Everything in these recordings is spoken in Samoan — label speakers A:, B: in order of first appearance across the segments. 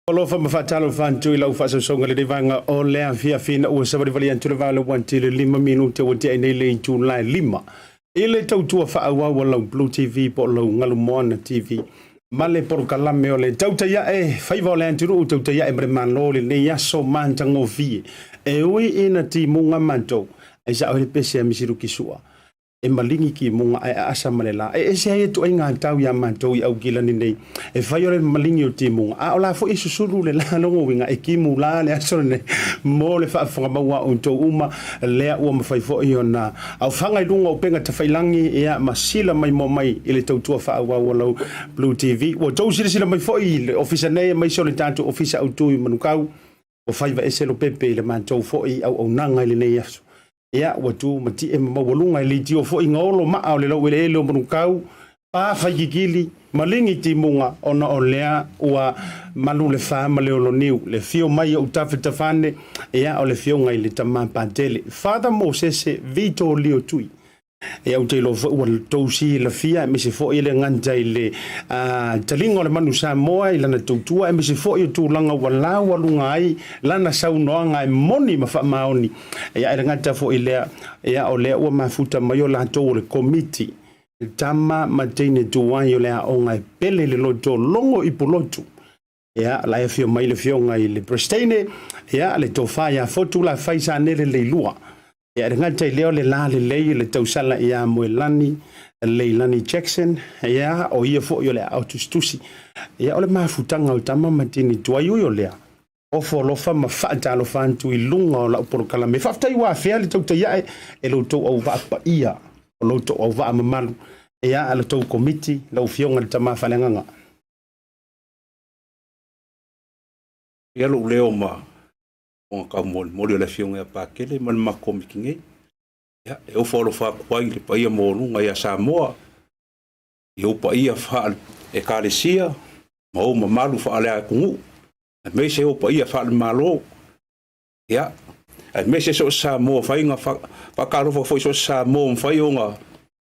A: Alofa ma faatalofa atu i lau faasausauga lenei vaega o le afiafi ina ua savalivali atu le vale ua tele 5 minute ua tea nei le itula e 5 i le tautua faaauau a lau Blue TV po o lau Galu Moana TV ma le polokalame o le Tautai Ae Faiva o le Atunuu Tautai Ae ma le Malo lenei aso matagofie e ui ina timuga matou ai sao ai le pese a Misiluki Sua e maligi kimuga ae aasa ma le la. E ese ai e tuaiga tau iā matou i Aukilani nei, e fai o le maligi o timuga, a o la foi e susulu le la logo uiga e kimu la le aso lenei mo le faafofoga maua a outou uma, lea ua mafai foi ona aofaga i luga o upega tafailangi ia ma sila mai moa mai i le tautua faaauau a lau Blue TV. Ua outou silasila mai foi i le ofisa nei aemaise o le tatou ofisa autu i Manukau, ua faiva ese Lopepe i le matou foi auaunaga i lenei aso. Ia, ua tu ma tie ma maualuga e leitio foi gaolo maa o le laueleele o Manukau, pa faikikili, maligi timuga, ona o lea ua malu le fa ma le oloniu, le fio mai o Tafetafane, ia, o le fioga i le tama Patele. Father Mosese Vito Lio Tui. Ia, ou te iloa foi ua tou silafia aemaise foi le gata i le taliga o le manu Samoa i lana tautua aemaise foi o tulaga ua laualuga ai lana saunoaga e moni ma faamaoni. Ia, e le gata foi i lea, ia, o lea ua mafuta mai o latou o le Komiti tama ma teine tuai o le aoga e pele le loto logo i Pulotu. Ia, la e afio mai le afioga i le Peresetene, ia, le tofa ia Fotu Lafai Sanele Leilua. Ia, e le gata i lea o le la lelei le tausala ia Moelani Leilani Jackson, ia, o ia foi o le aao tusitusi. Ia, o le mafutaga o tama ma teine tuai ui o lea, ofo alofa ma faatalofa atu i luga o lau polokalame. Faafetai ua afea le tautai ae e lo outou auvaa paia, o lo outou auvaa mamalu, ia, la outou komiti, lau afioga i le Tama Faaleagaga.
B: Ia lou leo ma ona taumolimoli o le afioga ia Pakele ma le matou komiti nei. Ia, e ofo alofa atu ai i le paia maualuga ia Samoa, i ou paia faale-Ekalesia ma ou mamalu faale-atunuu, aemaise ou paia faale-Malo, ia, aemaise so o se Samoa faiga faatalofa foi so o se Samoa ua mafai ona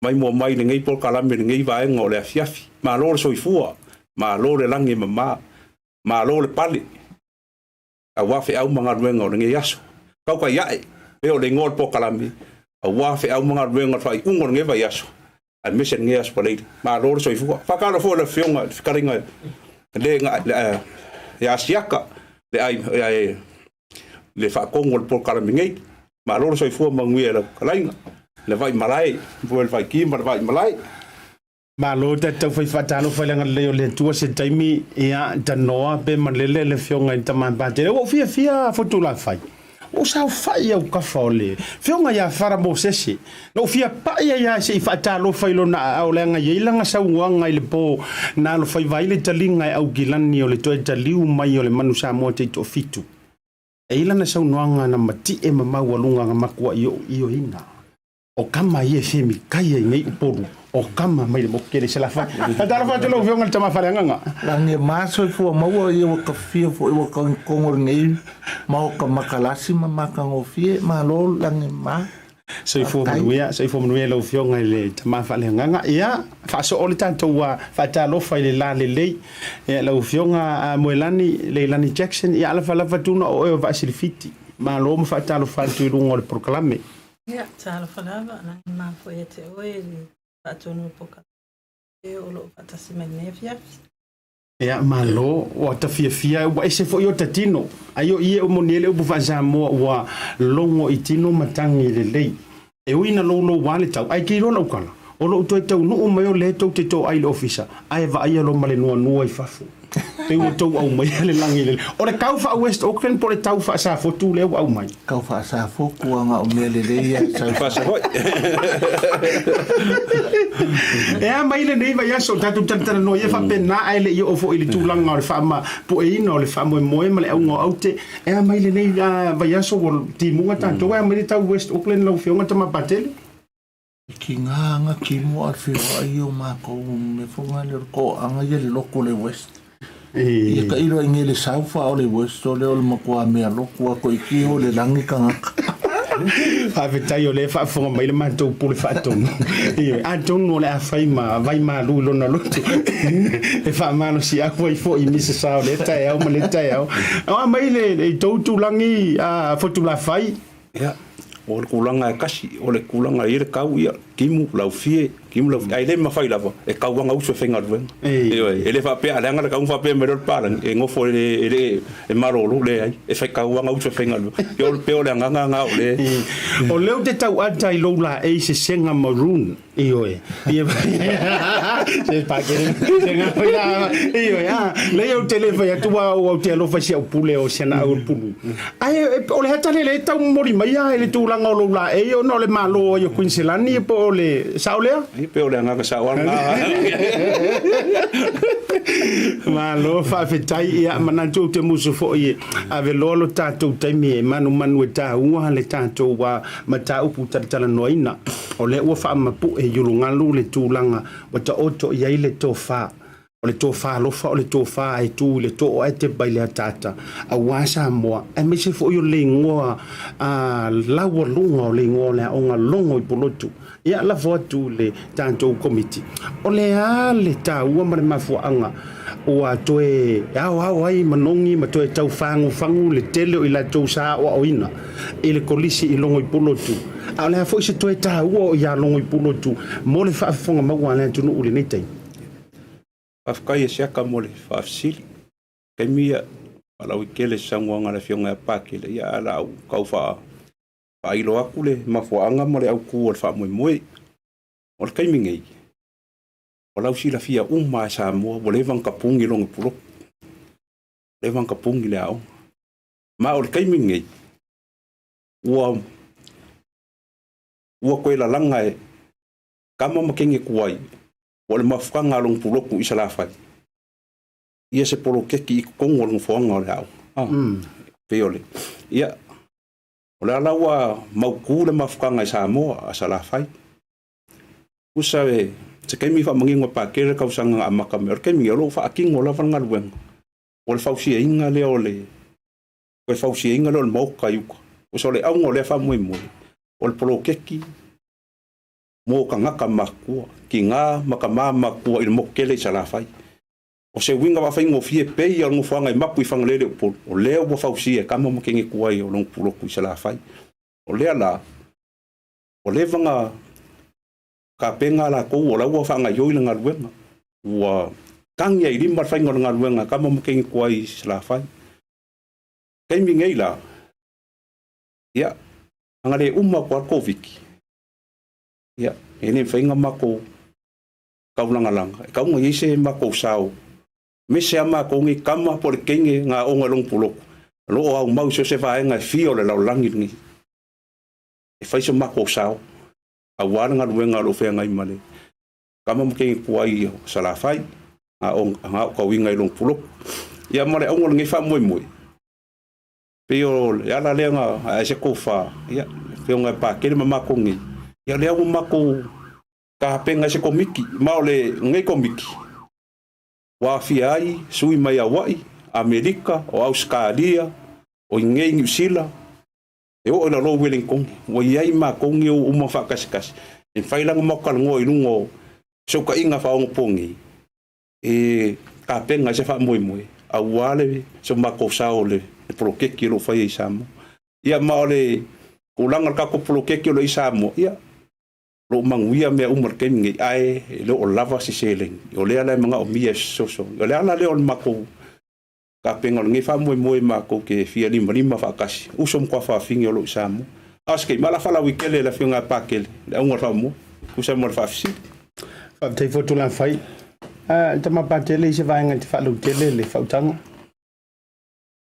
B: maimoa mai i lenei polokalame i lenei vaega o le afiafi. Malo le soifua, malo le lagi e mama, malo le pale. Aua feau ma galuega o lenei aso. Tautai ae, pei o le igoa o le polokalame, aua feau ma galuega o le faaiuga o lenei vaiaso, aemaise lenei aso Paleili. Malo le soifua. Faatalofa foi i le Afioga i le Fetalaiga le ia Asiata, le le faatonu o le polokalame nei. Malo le soifua manuia i lau fetalaiga, le Vaimalae, po o le Vaiki ma le Vaimalae.
A: Malo tatou fai faatalofa i le agalelei o le Atua se taimi ia tanoa pe malele le afioga i le Tama Patele. Ua ou fiafia Fotulavai, ua ou saofai i aukafa o le afioga ia Fara Mosese. Na ou fia pai ai lava se i faatalofa i lona aao leaga e i ai lana saunoaga i le po na alofaiva ai le taliga e Aukilani o le toe taliu mai o le manu Samoa taitoafitu. E i ai lana saunoaga na matie ma maualuga na matuai ou ioeina. O kama ia e femikai ai nei Upolu, o kama mai le motu tele i Salafai. Faatalofa atu lau Afioga i le Tama Faleagaga.
C: Lagi e ma soifua maua ia ua kafia foi ua kongo lenei maoka makalasi ma makagofie malo lagi ma.
A: Soifua manuia, soifua manuia lau Afioga i le Tama Faaleagaga. Ia, faasoo le tatou faatalofa i le la lelei. Ia, lau Afioga Moelani Leilani Jackson, ia alafalafa tuna o oe o Vaasilifiti. Malo ma faatalofa atu i luga o le polokalame.
D: Ia, talofa lava, lagi ma foi ia te oe le faatonu o polokalame o lo o faatasi mai lenei afiafi.
A: Ia, malo, ua ta fiafia, ua ese foi o ta tino. Ai o ie o moni ai le upu faa-Samoa ua logo i tino matagi lelei. E ui ina loulou a le tau, ae ke iloa lau tala, o lou toe taunuu mai o lea tou te toai i le ofisa, ae vaaia loa ma le nuanua i fafo. Pei ua tou aumaia le lagi lelei. O le tau faa-West Auckland po o le tau faa-Safotu lea ua aumai?
C: Tau faa-Safotu a na o mea lelei ia e sau.
B: Faasafoi.
A: E a mai lenei vaiaso o tatou talatalanoa ia faapena ae le i oo foi i le tulaga o le faamapueina o le faamoemoe ma le auga o aute. E a mai lenei vaiaso ua timuga tatou, e a mai le tau West Auckland lau Afioga Tama Patele?
C: E kiga ana kimo a le feoai o makou mea foi na lea o le toaga ia le lotu o le West. Ia tailo ai nei le South a o le West o lea o le matua mea lotu a toeitiiti o le lagi tagata.
A: Faafetai o lea e faafofoga mai le matou pule faatonu. Ioe, atonu o le a fai ma vai malu i lona loto e faamalosiau ai foi i misasa o lea taeao ma lea taeao. A mai le i tou tulagi Fotulafai.
B: Ia, o le tulaga e kasi, o le tulaga e i ai le tau, ia, timu, laufie, timu, laufie, ae le mafai lava e tau ana uso e faigaluega. Ioe, e le faapea a leaga le tau ona faapea mai loa le palagi, e nofo e le, e le, e malolo, leai, e fai tau ana uso e faigaluega. Ia o le, pei o le agaga lena o le.
A: O lea ou te tau ata i lou laei sesega maroon. Ioe. Ia se pakele se nga foi la. Ioe a le ou te le fai atu wa ou te alofa si au pule o si ana au pulu. Ai o le hata le le tau moli mai a le tulaga o lou laei ona o le malo ai o Queensland po o le sao lea?
B: E pei o le agaga sao lava lena.
A: Malo faafetai ia manatu ou te musu foi e ave loa lo tatou taimi e manumanu e taua le tatou mataupu talatalanoaina. O lea ua faamapue i ulugalu le tulaga ua taoto i ai le tofa. O le tofa alofa, o le tofa e tu i le too ae tepa i le ataata aua Samoa, aemaise foi o le igoa laualuga o le igoa o le aoga Logo i Pulotu. Ia, lafo atu i le tatou Komiti, o le a le taua ma le mafuaaga ua toe aoao ai manogi ma toe tau fagufagu le tele o i latou sa aoaoina i le Kolisi i Logoipulotu, a o le a foi se toe taua o ia Logoipulotu mo le faafofoga maua a le atunuu i lenei taimi?
B: Faafetai e Siaka mo le faafesili. Taimi ia, faalauaitele se saunoaga a le Afioga ia Pakele, ia ae o le a ou tau faailo atu le mafuaaga ma le autu o le faamoemoe. O le taimi nei, Ua lausilafia uma lava e Samoa ua leva ona tapuni lona puloku, leva ona tapuni le aoga. Ma o le taimi lenei, ua ua toe lalaga e tama ma teine tuai, ua o le mafutaga a lona puloku i Salafai, ia se poloketi i totonu o le nofoaga o le aoga. Ah, pei o le, ia, o le ala ua mautu le mafutaga i Samoa a Salafai. Tusa e se taimi faamanino e Pakele le tausaga na amata mai. O le taimi nei, o lo o faatino lava le galuega o le fausiaina lea o le toe fausiaina lea o le maota i uta. Tusa o le auga o lea faamoemoe, o le poloketi mo tagata matutua, tina ma tama matutua i le motu tele i Salafai. O se uiga faafaigofie pei o le nofoaga i Mapu i Fagalele Upolu, o lea ua fausia e tama ma teine tuai o lona pulotu i Salafai. O lea la, Ua leva na tapena latou o la ua faagaioi le galuega. Ua tagi ai i lima le faiga o le galuega a tama ma teine tuai i Salafai. Taimi nei la, ia, ana le uma atu lava le Koviti, ia, e le mafai ona matou. Kaulagalaga, e tau ona i ai se matou sao, aemaise lava matou nei tama po o le teine na aoga i lona pulou, o lo o aumau i so o se vaega e fia o le lalolagi lenei, e fai so matou sao aua le galuega o lo o feagai ma le tama ma teine tuai o Salafai, na aotauina i lona pulou. Ia ma le auga o lenei faamoemoe, pei o le ala lea na ae ai se tofa, ia, le Afioga ia Patele ma matou nei, ia lea ua matou tapena ai se komiti, ma o lenei komiti, ua aafia ai sui mai Hawaii, Amerika, o Ausetalia, o i inei i Niu Sila, e oo i lalo o Ueligitone, ua i ai matou nei o uma faatasikasi, e mafai la ona matou talanoa i luga o fesootaiga faaonaponei, e tapena ai se faamoemoe aua le so matou sao i le poloketi o lo o faia i Samoa. Ia ma o le tulaga o le tatou poloketi o lo o i Samoa, ia, o lo o manuia mea uma i le taimi nei, ae e le o lava se seleni. O lea la e manaomia e fesoasoani. O le ala lea o le matou tapena o lenei faamoemoe matou te fia limalima faatasi, uso ma tuafafine o lo o i Samoa. A o se taimi, o le a faalauaitele e le Afioga ia Patele le auga o le faamoemoe, e tusa ai ma le faafesili.
A: Faafetai foi Tulafono. Tama Patele i se vaega e te faalautele le faautaga.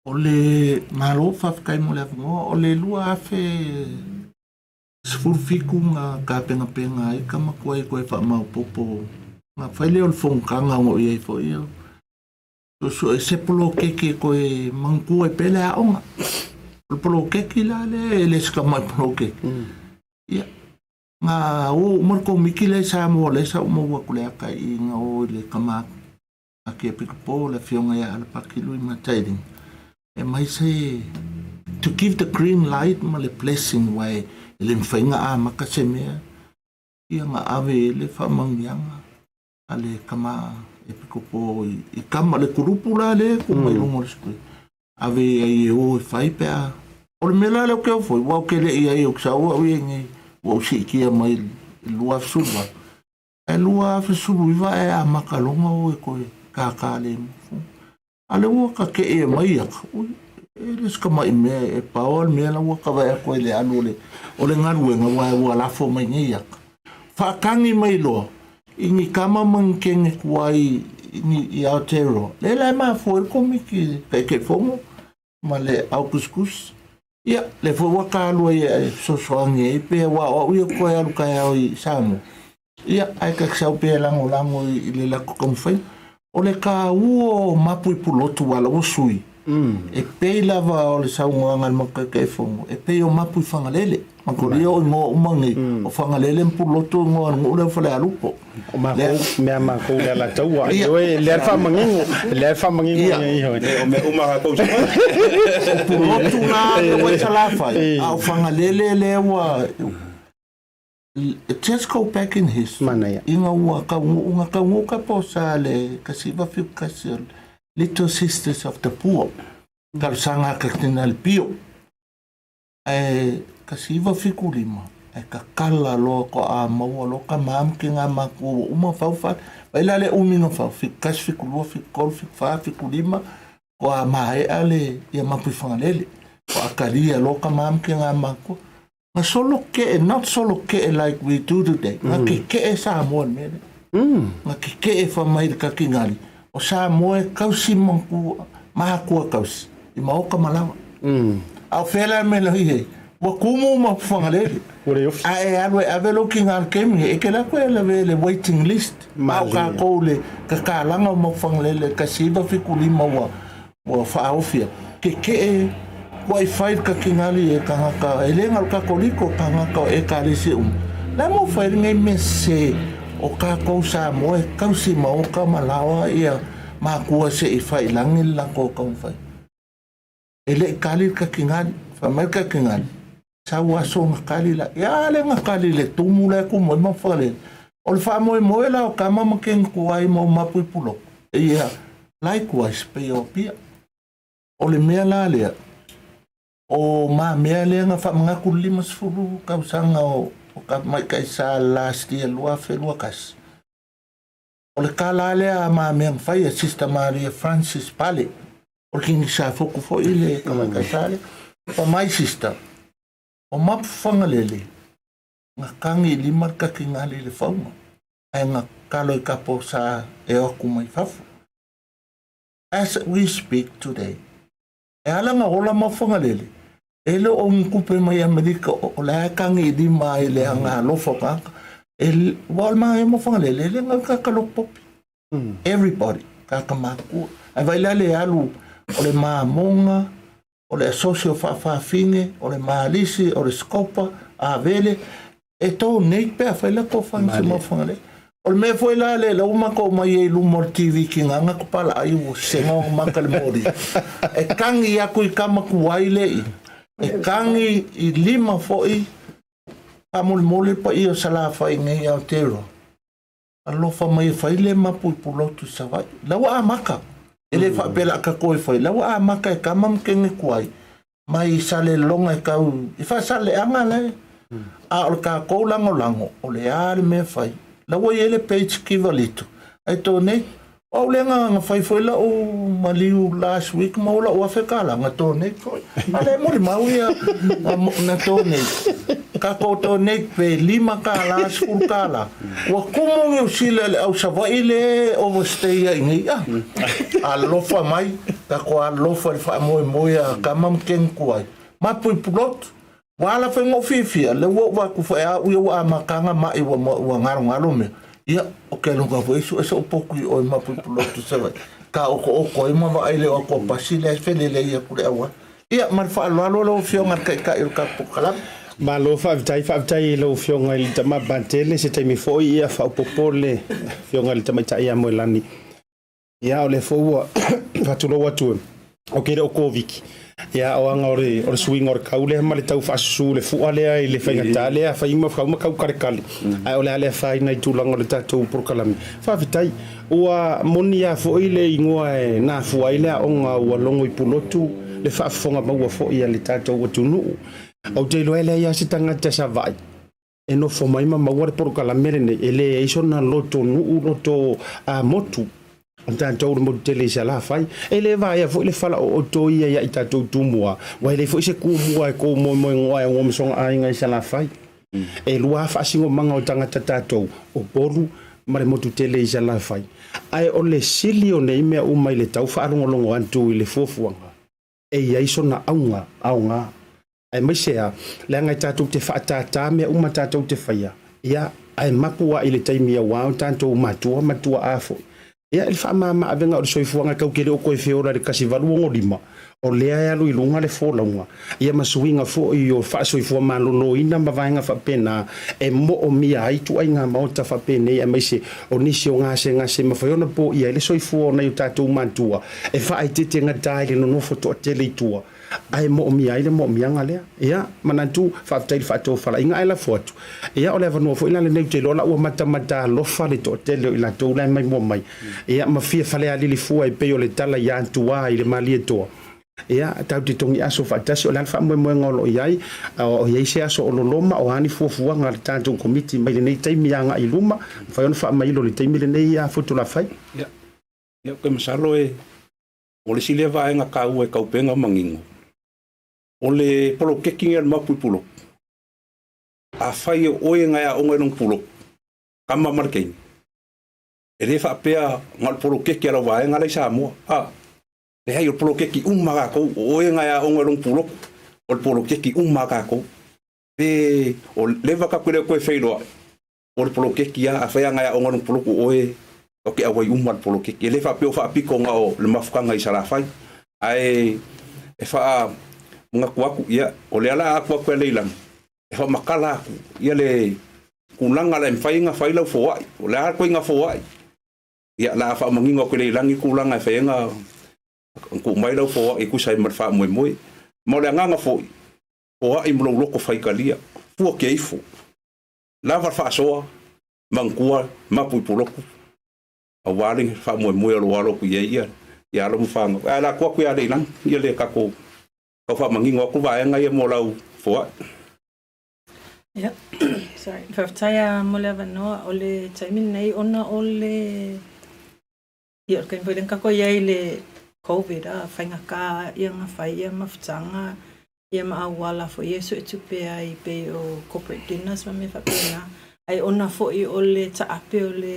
C: O le Malo, faafetai mo le avanoa. O le 2017 na tapenapena ai ka matua i koe faamaopoopo na fai lea o le fonotaga o i ai foi au. Suesue se poloketi e koe manatua ai pea le aoga. O le poloketi la lea e le se tamai poloketi. Ia, na o uma le komiti lea i Samoa lea sa ou maua atu le ata i na o i le tama a Kiapikopo, le afioga ia Alapaki Lui Matailima, e aumai se to give the green light ma le blessing aua e le mafai ona amata se mea ia na ave i ai le faamanuiaga a le tama Epikopo i kama le kulupu la lea e tuu mai luga o le screen. Ave i ai e o e fai pe a. O le mea la lea ou te ofo ai, aua ou te le i ai, ou te sau au ia nei, ua ou siitia mai i le 2018. Ae 2019 e amata loga oe koe kākā le mofo. A le ua ka ke e mai aka, ui, e le se tamai mea e paoa le mea la ua ka vae atu ai le alu o le, o le galuega aua ua lafo mai nei aka. Whaakangi mai loa, i ni kama ma ni kene kuai i, ni, i Aotearoa. Le la e mafua ai le komiti Taitaifono ma le au kusikusi. Ia, le foi ua ka alu ai e fesoasoani ai pe aua o au ia koe alu taeao i Samoa. Ia, ae ka sau pe lagolago i le latou taumafaiga. O le taua o mapu i Pulotu aua la ua sui, e pei lava o le saunoaga a le matou Taitaifono, e pei o mapu i Fagalele. Makolia o igoa uma nei, o Fagalele ma Pulotu o igoa o le nuu lea o Falealupo.
A: O makou, mea a makou le Alataua. Ioe, lea le faamanino, lea le faamanino ia iho.
B: O mea uma a kou.
C: O Pulotu la lea ua i Salafai, a o Fagalele lea ua... Just go back in history.
A: Manaia.
C: Ina ua taunuu, na taunuu ka posa le 1971 o Little Sisters of the Poor. Talosaga a Katinali Pio. Ae 1975, ae tatala loa ko a maua loa ka ma ma ke ngā mākua ua uma fau fale. Vai la le umi na fau, 71, 72, 73, 74, 75, ko a maea le ia mapu i Fagalele. Ko a kalia loa ka ma ma ke ngā mākua. Na solo ke'e, not solo ke'e like we do today, na keke'e Samoa i le mea lea. Na keke'e fa mai le kakingali, o Samoa e kausi makua, makua kausi, i maoka ma lawa. A o fea la le mea la i ai? Ua kumu ma Fagalele.
A: Ua le ofi.
C: A e alu e ave lou kingali kemi, e ke la koe lawe le waiting list. A o kākou le kakalaga o mau Fagalele 1975 ua Ua faaofi atu, kekeʻe ua i fai le kakingali e kangaka, e le na o le Katoliko, kangaka o Ekalesia uma. Le a mo fai lenei mea sese o kakou Samoa e kausi ma oka ma laoa ia makua se i fai i lagi le latou taumafai. E le i kali le kakingali, fai mai le kakingali, sau aso na kali la, ia le na kali le tumu la e kumu ai ma Fagalele. O le faamoemoe la o tama ma kenukuai ma o mapu i Puloko, ia, likewise pei o Apia. O le mea la lea, o mamea lea na faamanatu le 50 tausaga o Tamaitai sa last year 2021. O le tala lea a mamea na fai a Sister Maria Francis Pale, o le Kingi Safotu foi le tamaitai sa lea. Fa mai sister, o mapu Fagalele, na kagi i lima le takigali i le fauga. Ae gakalo i kapo sa e o aku mai fafo. As we speak today, e ala ga ola ma Fagalele, e le o ni kupe mai Amerika o le a kagi i lima ai le aga alofa o kānaka. E, ua o le magaia ma Fagalele, e le ga ka loko popi. Everybody, kāka makua. Ae vai la le alu o le mamoga, o le asosi o faafafine, o le malisi, o le scopa, avele, e donate pe afai la ko fai se mafaga le. O le mea foi la le la uma ko mai e luma o le TV ki nganga ko pala ai ua senga o maka le mori. E kangi aku i kama kuai le i. E kangi i lima foi faamolemole paia o Salafai nei Aotearoa. Alofa mai e fai le mapu i Pulotu i Savaii. La ua amaka. E le faapea la ka koe fai. La ua amaka e kama ma kenge kuai. Mai Salelologa e kau i Faasaleaga la e. A o le kākou lagolago, o le a le mea fai. La ua i ai le page kiva litu. Ai tōnei, o au le agaga fai foi lau maliu last week ma o lau $1000 na tōnei foi. A le molimau ia na tōnei. Kākou tōnei pe $5, $10. Ua kumu Niu Sila le au Savaii le overstay ai nei a. Alofa mai, kākou alofa i le faamoemoe a kama ma keng kuai. Mapu i Pulotu, Ua ala whai ngō fiafia, le ua ua aku whai a uia ua amakanga mai ua ma ua ngaro ngaro mea. Ia, o ke lunga fo isu esa upoku i oi mapu i pulotu se wai. Ka oko oko ai ma wa aile o akua pasi le fele le ia kule awa. Ia, ma le faaaloalo lau Afioga i le Taitai o le tatou polokalame.
A: Malo faafetai, faafetai i lau Afioga i le Tama Patele, se taimi foi ia faaopoopo le Afioga i le Tamaitai ia Moelani. Ia, o lea foi ua faatulou atu o ke le o Koviki. Ia, o anga o le, o le suiga o le kau lea ma le tau faasusu le fua lea i le faigata lea, fai ma kau ma kau kalekale. Ae o le a le afaina i tulaga o le tatou polokalame. Faafetai. Ua moni lava foi le igoa e nafua ai le aoga ua logo i Pulotu, le faafofoga maua foi a le tatou atunuu. Ou te iloa e leai lava se tagata Savaii e nofo mai ma maua le polokalame lenei, e leai sona loto nuu, loto motu o tatou le motu tele i Salafai. E le vaea foi le fala o outou ia ia i tatou Tumua, ua e leai foi se Tumua e kou moemoegoa e ogo ma sona aiga i Salafai. E lua lava faasinomaga o tagata tatou, o Upolu ma le motu tele i Salafai. Ae o le sili o nei mea uma i le tau faalogologo atu i le fuafuaga, e i ai sona auga aoga. Aemaise a, leaga e tatou te faatātā mea uma tatou te faia, ia, ae mapu a i le taimi auā o tatou matua ma tuaʻā foi. Ia, i le faamāmā-avega o le soifuaga e tau ke le o koe feola i le 165, o lea e alu i luga le folauga, ia ma suiga foi o faasoifua maloloina ma vaega faapena e moomia ai ituaiga maota faapenei aemaise o nisi o gasegase e mafai ona poia ai le soifua o nai o tatou matua e faaeteete gata ai le nonofo toatele i tua. Ae moomia ai le moomiaga lea. Ia, manatu, faafetai i le faatofalaiga ae lafo atu. Ia, o le avanoa foi la lenei ou te iloa la ua matamata alofa le toatele o i latou la e maimoa mai. Ia, ma fia falealili fua e pei o le tala ia Atuā i le Malietoa. Ia, tatou te togi aso faatasi, o le a le faamoemoega o lo o i ai, o i ai se aso o loloma, o a ni fuafuaga a le tatou Komiti mai lenei taimi agai i luma, mafai ona faamailo i le taimi lenei ia Fotulafai.
B: Ia, ia, ou te masalo e O le isi lea vaega taua e taupega manino, o le poloketi lenei a le mapu i Pulotu. Afai o oe na e aoga i lona Pulotu, tama ma le teine, e le faapea na o le poloketi a lau vaega la i Samoa. A, leai, o le poloketi uma a tatou, o oe na e aoga i lona Pulotu, o le poloketi uma a tatou. Pe o leva tatou e le o toe feiloai, O le poloketi lava, afai lava na e aoga i lona poloku o oe, o ke auai uma le poloketi. E le faapea o faapito na o le mafutaga i Salafai, ae e faamanatu atu, ia, o lea la a atu atu e Leilani, e faamatala atu ia le tulaga la e mafai ona fai lau foai. O le a le ituaiga foai? Ia, la a faamanino atu e Leilani le tulaga e fai ai ona tuu mai lau foai e tusa ai ma le faamoemoe. Ma o le agaga foi, foai ma lou loto faitalia, fua kia ifo. Lava le faasoa, manatua, mapu i Pulotu, aua le faamoemoe o lou alo atu i ai ia, ia alo ma fanau. Ae o le a tuu atu ia Leilani, ia le tatou tau faamanino atu vaega ia mo lau foai.
D: Ia, sorry. Faafetai lava mo le avanoa. O le taimi lenei ona o le, ia o le taimi foi lea na tatou i ai i le Covid a, faigata ia ona fai ia mafutaga ia ma auala foi e suetupe ai pei o corporate dinners ma mea faapena. Ae ona foi o le taape o le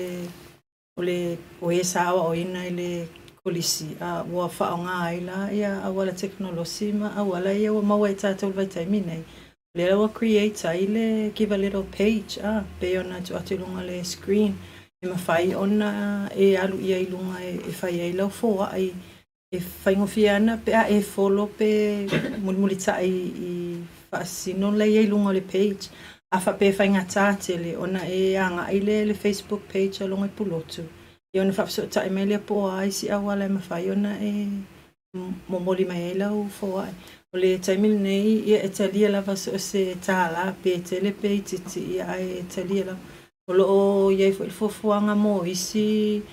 D: o le o e sa aoaoina i le kolisi a ua faaaoga ai la ia auala tekonolosi ma auala ia ua maua e tatou i le vaitaimi nei. O lea la ua create ai le Give a Little page a pei ona tuu atu i luga o le screen e mafai ona e alu i ai i luga e fai ai lau foai e faigofie ana pe a e follow pe mulimulitai i faasino la e i ai i luga o le page. A faapea e faigata tele ona e agai lea i le Facebook page a Logo i Pulotu, ia ona faafesootai mai lea po o a isi auala e mafai ona e momoli mai ai lau foai. O le taimi lenei, ia e talia lava so o se tālā, pe tele pe itiiti, ia ae e talia lava. O lo o i ai foi le fuafuaga mo isi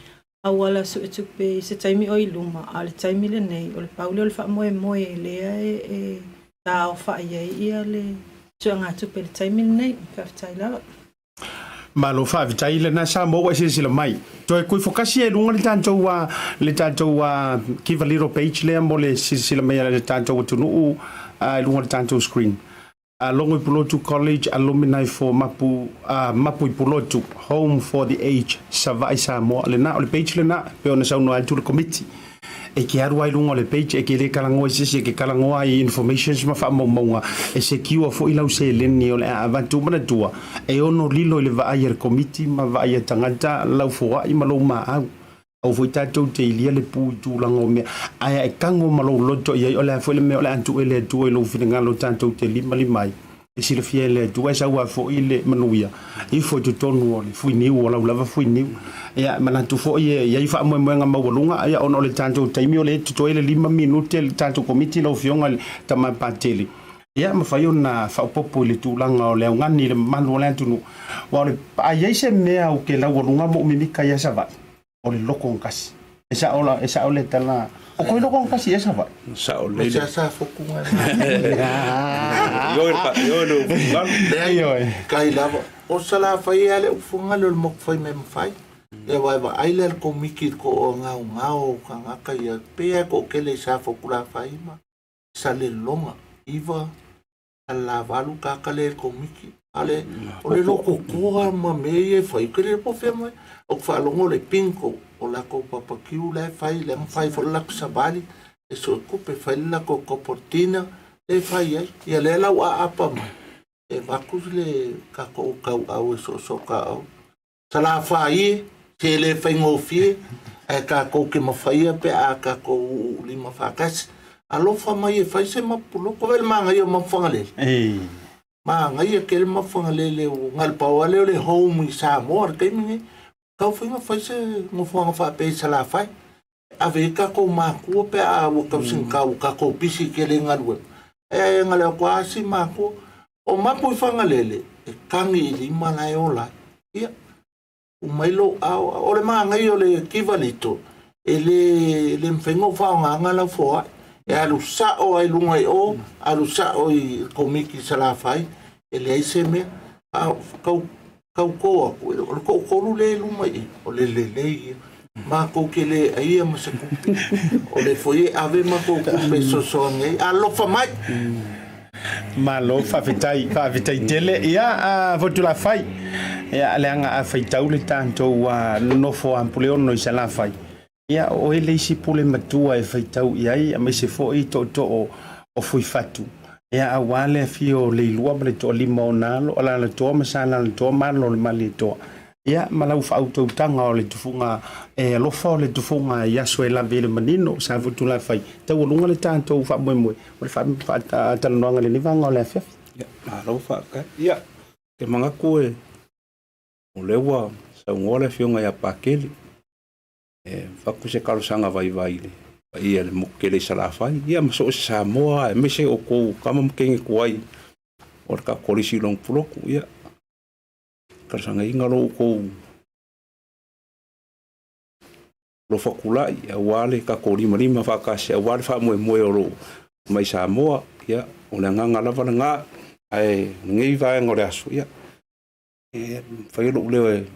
D: auala suetupe i se taimi o i luma, a o le taimi lenei, o le pau lea o le faamoemoe lea e taaofai ai ia le suegatupe i le taimi lenei. Faafetai lava.
A: Malo faafetai lena Samoa ua e silasila mai. Toe kuifokasi e luga le tatou le tatou give a little page lea mo le silasila mai a le tatou atunuu i luga o le tatou screen. Logo i Pulotu College Alumni for Mapu Mapu i Pulotu Home for the Age Savaii Samoa lena o le page lena pe ona saunoa atu le komiti e ke alu ai luga o le page e ke le kalagoa i se isi e ke kalagoa i informations ma faamaumauga e secure foi lau seleni o le a avatu manatua e ono lilo i le vaai a le komiti ma vaai a tagata lau foai ma lou maau Aua foi tatou te ilia le pu i tulaga o mea, ae a e tago ma lou loto i ai, o le a foi le mea o le a tuu e le Atua i lou finagalo tatou te limalima ai, e silafia e le Atua e sau a foi le manuia ifo i totonu o le fuiniu, o lau lava fuiniu. Ia, e manatu foi e i ai faamoemoega maualuga, ia, ona o le tatou taimi o lea e totoe le lima minute le tatou komiti lau Afioga i le Tama Patele, ia, mafai ona faaopoopo i le tulaga o le augani i le mamalu o le atunuu, aua o le, a i ai se mea ou te laualuga ma ou mimika ai a Savaii, o le loko gatasi. E sao la, e sao le tala, o koe loko gatasi e Savaii.
B: Sao lelei.
C: Sa sa foku ngai.
B: Ioe ka ioe le ufungalu.
C: Leai, kai lava. O sa la fai a le ufungalu o le moku fai me mafai. Le vai vaai le komiki ko o ngao ngao ka ngaka ia. Pe a ko kele sa foku la fai ma. Salelologa, iva, Salelavalu, kaka le komiki. Ale, o le loko koa ma mea ia e fai, ke le po fea mai. O ku faalogo le bingo, o lako papakiu la e fai, le fai fo le lako savali, e so e kupe, fai le lako kopotina, le fai ai. Ia le lau a apa mai, e vaku le kako o kau au e so so ka au. Salafai, se le faigofie, ae tatou ke mafaia pe a tatou lima faatasi. Alofa mai e fai se mapu loko vaai le manaia o Mapu Fagalele. Manaia tele Mapu Fagalele ua na o le pau lava lea o le home i Samoa i le taimi lenei. Tau fai na fai se nofoaga faapea i Salafai. Ave ai tatou matua pe a ua tausinitā ua tatou pisi tele i galuega. Ae na o le atu lava si matua. O Mapu i Fagalele, e tagi i lima la e ola ai. Ia, tuu mai lou ao. O le manaia o le kivalito, e le, le mafai ona ou faaaogaina lau foai. E alu sao lava i luga i o, alu sao i Komiti i Salafai, e leai se mea. A tau, tauto atu, o le toatolu lea i luma i i, o le lelei ia. Matou te le aia ma se tupe. O le foi e ave matou tupe e fesoasoani ai. Alofa mai!
A: Malo faafetai, faafetai tele. Ia, a Fotulafai, ia, leaga a faitau le tatou nofo a Puleono i Salafai, ia, o oe le isi pule matua e faitau i ai, aemaise foi tootoo o Fuifatu, ia, aua le afio o Leilua ma le Toalima o Nalo, Alalatoa ma Salalatoa ma Alo o le Malietoa. Ia, ma lau faautautaga o le tufuga e alofa o le tufuga i aso e lave i le manino, sa Fotulafai, taualuga le tatou faamoemoe o le faatalanoaga i lenei vaega o le afiafi.
B: Ia, malo faafetai. Ia, ou te manatu e, o lea ua saunoa le Afioga ia Pakele, e avatu se talosaga vaivai i le paia i le motu tele i Salafai, ia ma so o se Samoa, aemaise o outou tama ma teine tuai o le tatou Kolisi i Long Pulotu, ia, talosagaina lo outou alofa tulai aua le tatou limalima faatasi aua le faamoemoe o lo o mai Samoa. Ia, o le agaga lava lena, ae o lenei vaega o le aso, ia, e fai lou leo e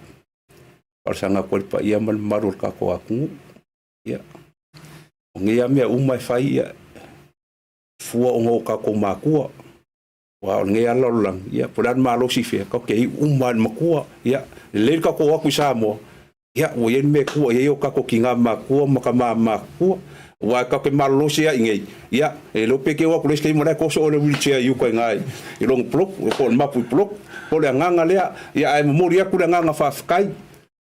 B: talosaga atu ai i le paia ma le mamalu o le tatou atunuu. Ia, o nei lava mea uma e fai, ia, fua ona o tatou matua. Aua o lenei lava lalolagi, ia, po o le a le malosi i fea, tatou te iu uma lava i le matua. Ia, lelei le tatou o atu i Samoa, ia, ua i ai le mea e tua i ai o tatou tina matutua ma tama matutua. Aua e tatou te malolosi lava i inei, ia, e le iloa pe te o atu i le isi taimi o la e toso oe i le wheelchair i uta i ina i lona polotu, po o le mapu i polotu. O le agaga lea, ia, ae momoli atu le agaga faafetai,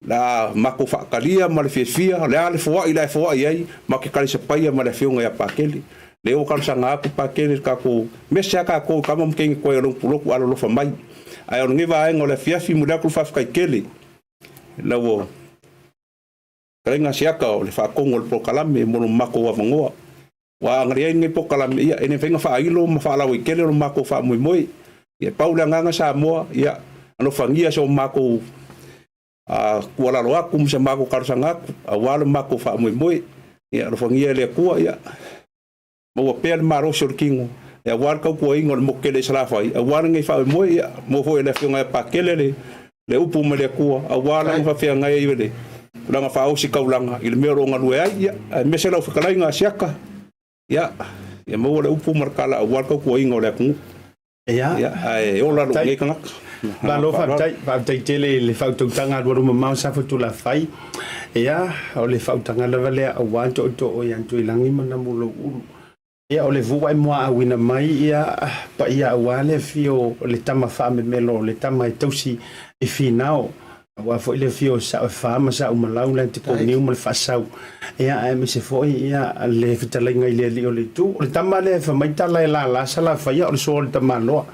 B: la matou faatalia ma le fiafia, o le a le foai la e foai ai, matou te talisapaia ma le afioga ia Pakele. Lea ua talosaga atu Pakele i le tatou mese a tatou i tama ma teine tuai o lou pulotu alolofa mai. Ae o lenei vaega o le afiafi, momoli atu le faafetai tele i lau fetalaiga Asiata o le faatonu o le polokalame mo lo matou avanoa. Ua agalia ai lenei polokalame, ia, e le mafai ona faailo ma faalauaitele lo matou faamoemoe. Ia, pau le agaga Samoa, ia, alofagia so matou tuualalo atu ma se matou talosaga atu, aua lo matou faamoemoe. Ia, alofagia e le Atua, ia, maua pea le malosi o le tino, ia, aua le tautuaina o le motu tele i Salafai, aua lenei faamoemoe, ia, maua foi e le Afioga ia Pakele le, le upu mai le Atua, aua lana faafeagai ai le tulaga faaositaulaga i le mea o lo o galue ai, ia, aemaise lau fetalaiga Asiata, ia, ia maua le upu ma le tala aua le tautuaina o le atunuu.
A: Ia,
B: Ia, ae ola lou nei tagata.
A: Malo faafetai, faafetai tele i le faautautaga alualumamao Safotulafai. Ia, o le faautaga lava lea aua tootoo ia Tuilagi ma Namulauulu. Ia, o le vua e muaauina mai ia paia aua le afio o le tama faamemelo, le tama e tausi i finao, aua foi le afio o Saoefa ma Saumalau, le Antipouniu ma le Faasau, ia, aemaise foi ia le fetalaiga i le alii o le itu. O le tama lea e fai mai tala e lala Salafaia, o le soa o le tamaloa.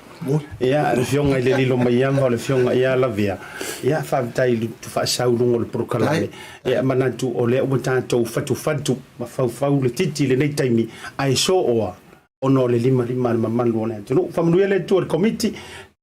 A: Ia, le afioga i le Lilomaiava, o le afioga ia Lavea, ia, faafetai i le faasau i luga o le polokalame. Ia, manatu o lea ua tatou fatufatu ma faufau le titi i lenei taimi, ae sooa ona o le limalima a le mamalu o le atunuu. Faamanuia le Atua i le Komiti,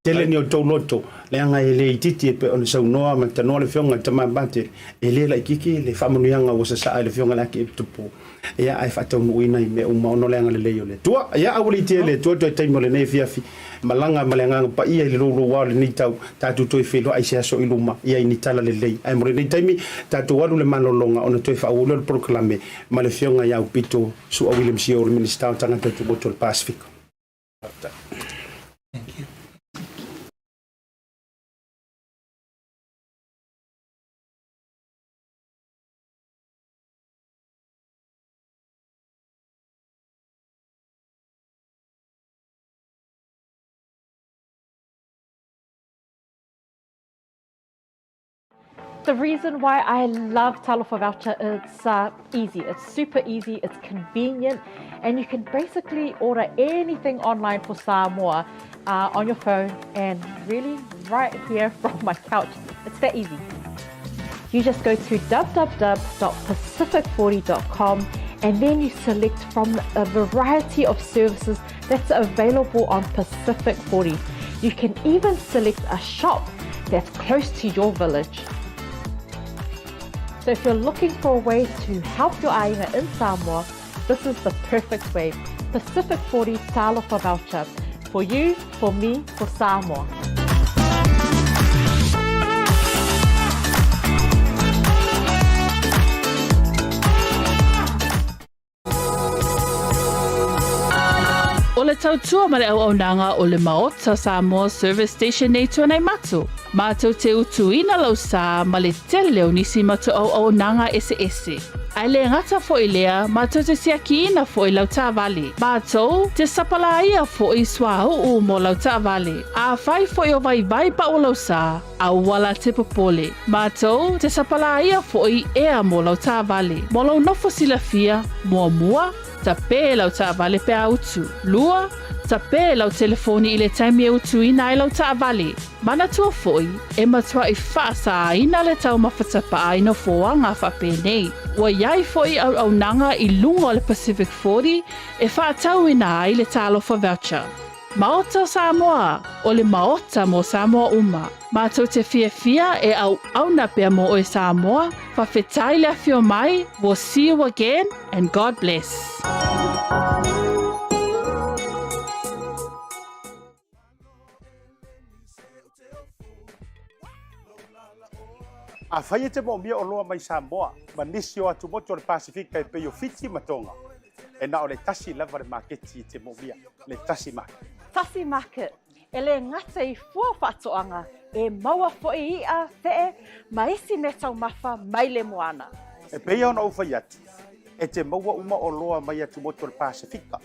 A: tele ni outou loto, leaga e le itiiti e pei ona saunoa ma tanoa le Afioga i le Tama Patele, e le laitiiti le faamanuiaga ua sasaa i le Afioga i le Akiepitopo, ia ae faataunuuina i mea uma ona o le agalelei o le Atua. Ia aualiitia e le Atua toe taimi o lenei afiafi, malaga ma le agaga paia i le louloua o lenei tau, tatou toe feiloai i se aso i luma, ia i ni tala lelei. Ae mo lenei taimi, tatou alu le malologa ona toe faaauau lea o le polokalame ma le Afioga ia Aupito Su'a William Sio, le Minisita o Tagata Tumotu o le Pasefika.
C: Thank you.
E: The reason why I love Talofa Voucher, it's easy. It's super easy, it's convenient, and you can basically order anything online for Samoa on your phone and really right here from my couch. It's that easy. You just go to www.pacific40.com and then you select from a variety of services that's available on Pacific 40. You can even select a shop that's close to your village. So if you're looking for a way to help your aina in Samoa, this is the perfect way. Pacific 40 Talofa Voucher. For you, for me, for Samoa.
F: O le tautua ma le auaunaga o le Maota Samoa Service Station nei Tuanaimato, mātou te utuina lau sā ma le tele o nisi matou auaunaga eseese. Ae le gata foi lea, mātou te siakiina foi lau taavale. Mātou te sapalāia foi suauu mo lau taavale. Afai foi o vaivai pau lau sā, Aua la te popole. Mātou te sapalāia foʻi ea mo lau taavale. Mo lou nofo silafia, muamua, tapē lau taavale pe a utu. Lua, tapē lau telefoni i le taimi e utuina ai lau taavale. Manatua foʻi, e matuaʻi faasāina le taumafa tapaa i nofoaga faapenei. Ua iai foʻi auaunaga i luga o le Pacific 40 e faatauina ai le Talofa Voucher. Maota o Samoa, o le Maota mo Samoa uma. Matou te fiafia e auauna pea mo oe Samoa, fawhetai le afio mai, we'll see you again and God bless.
A: Afai e te moomia oloa mai Samoa ma nisi o atumotu o le Pasefika e pei o Fiti ma Tonga, e na o le tasi lava le maketi e te moomia, le Tasi Market.
E: Tasi Market. E le gata i fua o faatoaga, e maua foi iʻa, feʻe, ma isi meataumafa mai le moana.
A: E pei ona ou fai atu, e te maua uma oloa mai atumotu o le Pasefika.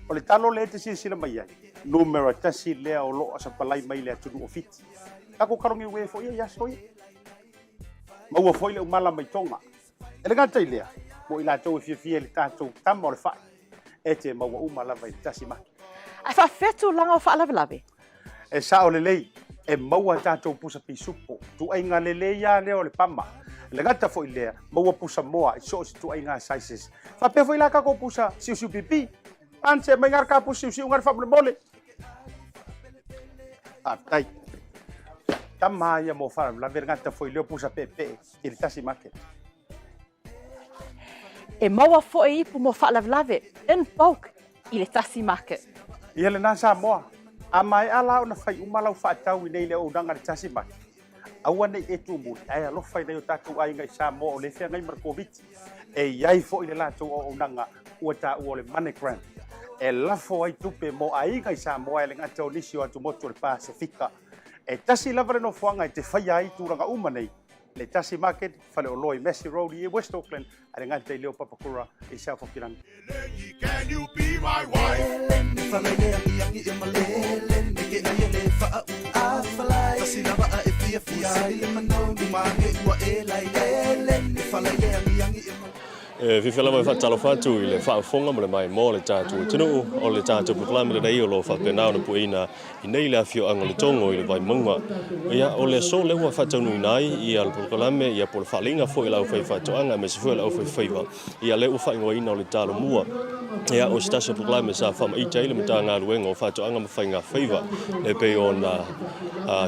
A: O le talo lea e te silasila mai ai, numera tasi lea o lo o sapalai mai le atunuu o Fiti. Tatou kalogiue foi ia i aso ia. Maua foi le umala mai Toga. E le gata i lea, mo i latou e fiafia i le tatou tama o le fai, e te maua uma lava i le tasi maki.
E: Ae faafefea tulaga o faalavelave?
A: E sao lelei, e maua tatou pusa pisupo, tuaiga lelei lava lea o le pama. E le gata foi i lea, maua pusa moa i so o se tuaiga sizes. Faapea foi la tatou pusa siusiu pipi. Ance mai ngā ka pusa siusiu ngā faamolemole. Faafetai. Tama ia mo faalavelave le gata foi lea o pusa peepee i le tasi market.
E: E maua foi ipu mo faalavelave in bulk i le tasi market.
A: Ia lena Samoa, a maea la ona fai uma lau faatau i nei le auaunaga i le tasi market, aua ne i e tuumuli ae alofa i nai o tatou aiga i Samoa o lea e feagai ma le Koviti. E i ai foi le latou auaunaga ua taua o le MoneyGram e lafo ai tupe mo aiga i Samoa e le gata o nisi o atumotu o le Pasefika. E tasi lava le nofoaga e te faia ai tulaga uma nei, le tasi market, faleoloa i Massey Road i West Auckland, a le gata i leo Papakura i South Hokirangi.
G: E fiafia lava e faatalofa atu i le faafofoga ma le maimoa o le tatou atunuu, o le tatou polokalame lenei o lo o faapena ona pueina i nei le afioaga o Letogo i le Vaimauga. Ia, o le aso lea ua faataunuuina ai ia le polokalame, ia po o le faaleiga foi a le aufaifaatoaga aemaise foi o le aufaifaiva, ia lea ua faaigoaina o le Talomua. Ia, o se tasi o polokalame sa faamaite ai le Matagaluega o Faatoaga ma Faigafaiva, e pei ona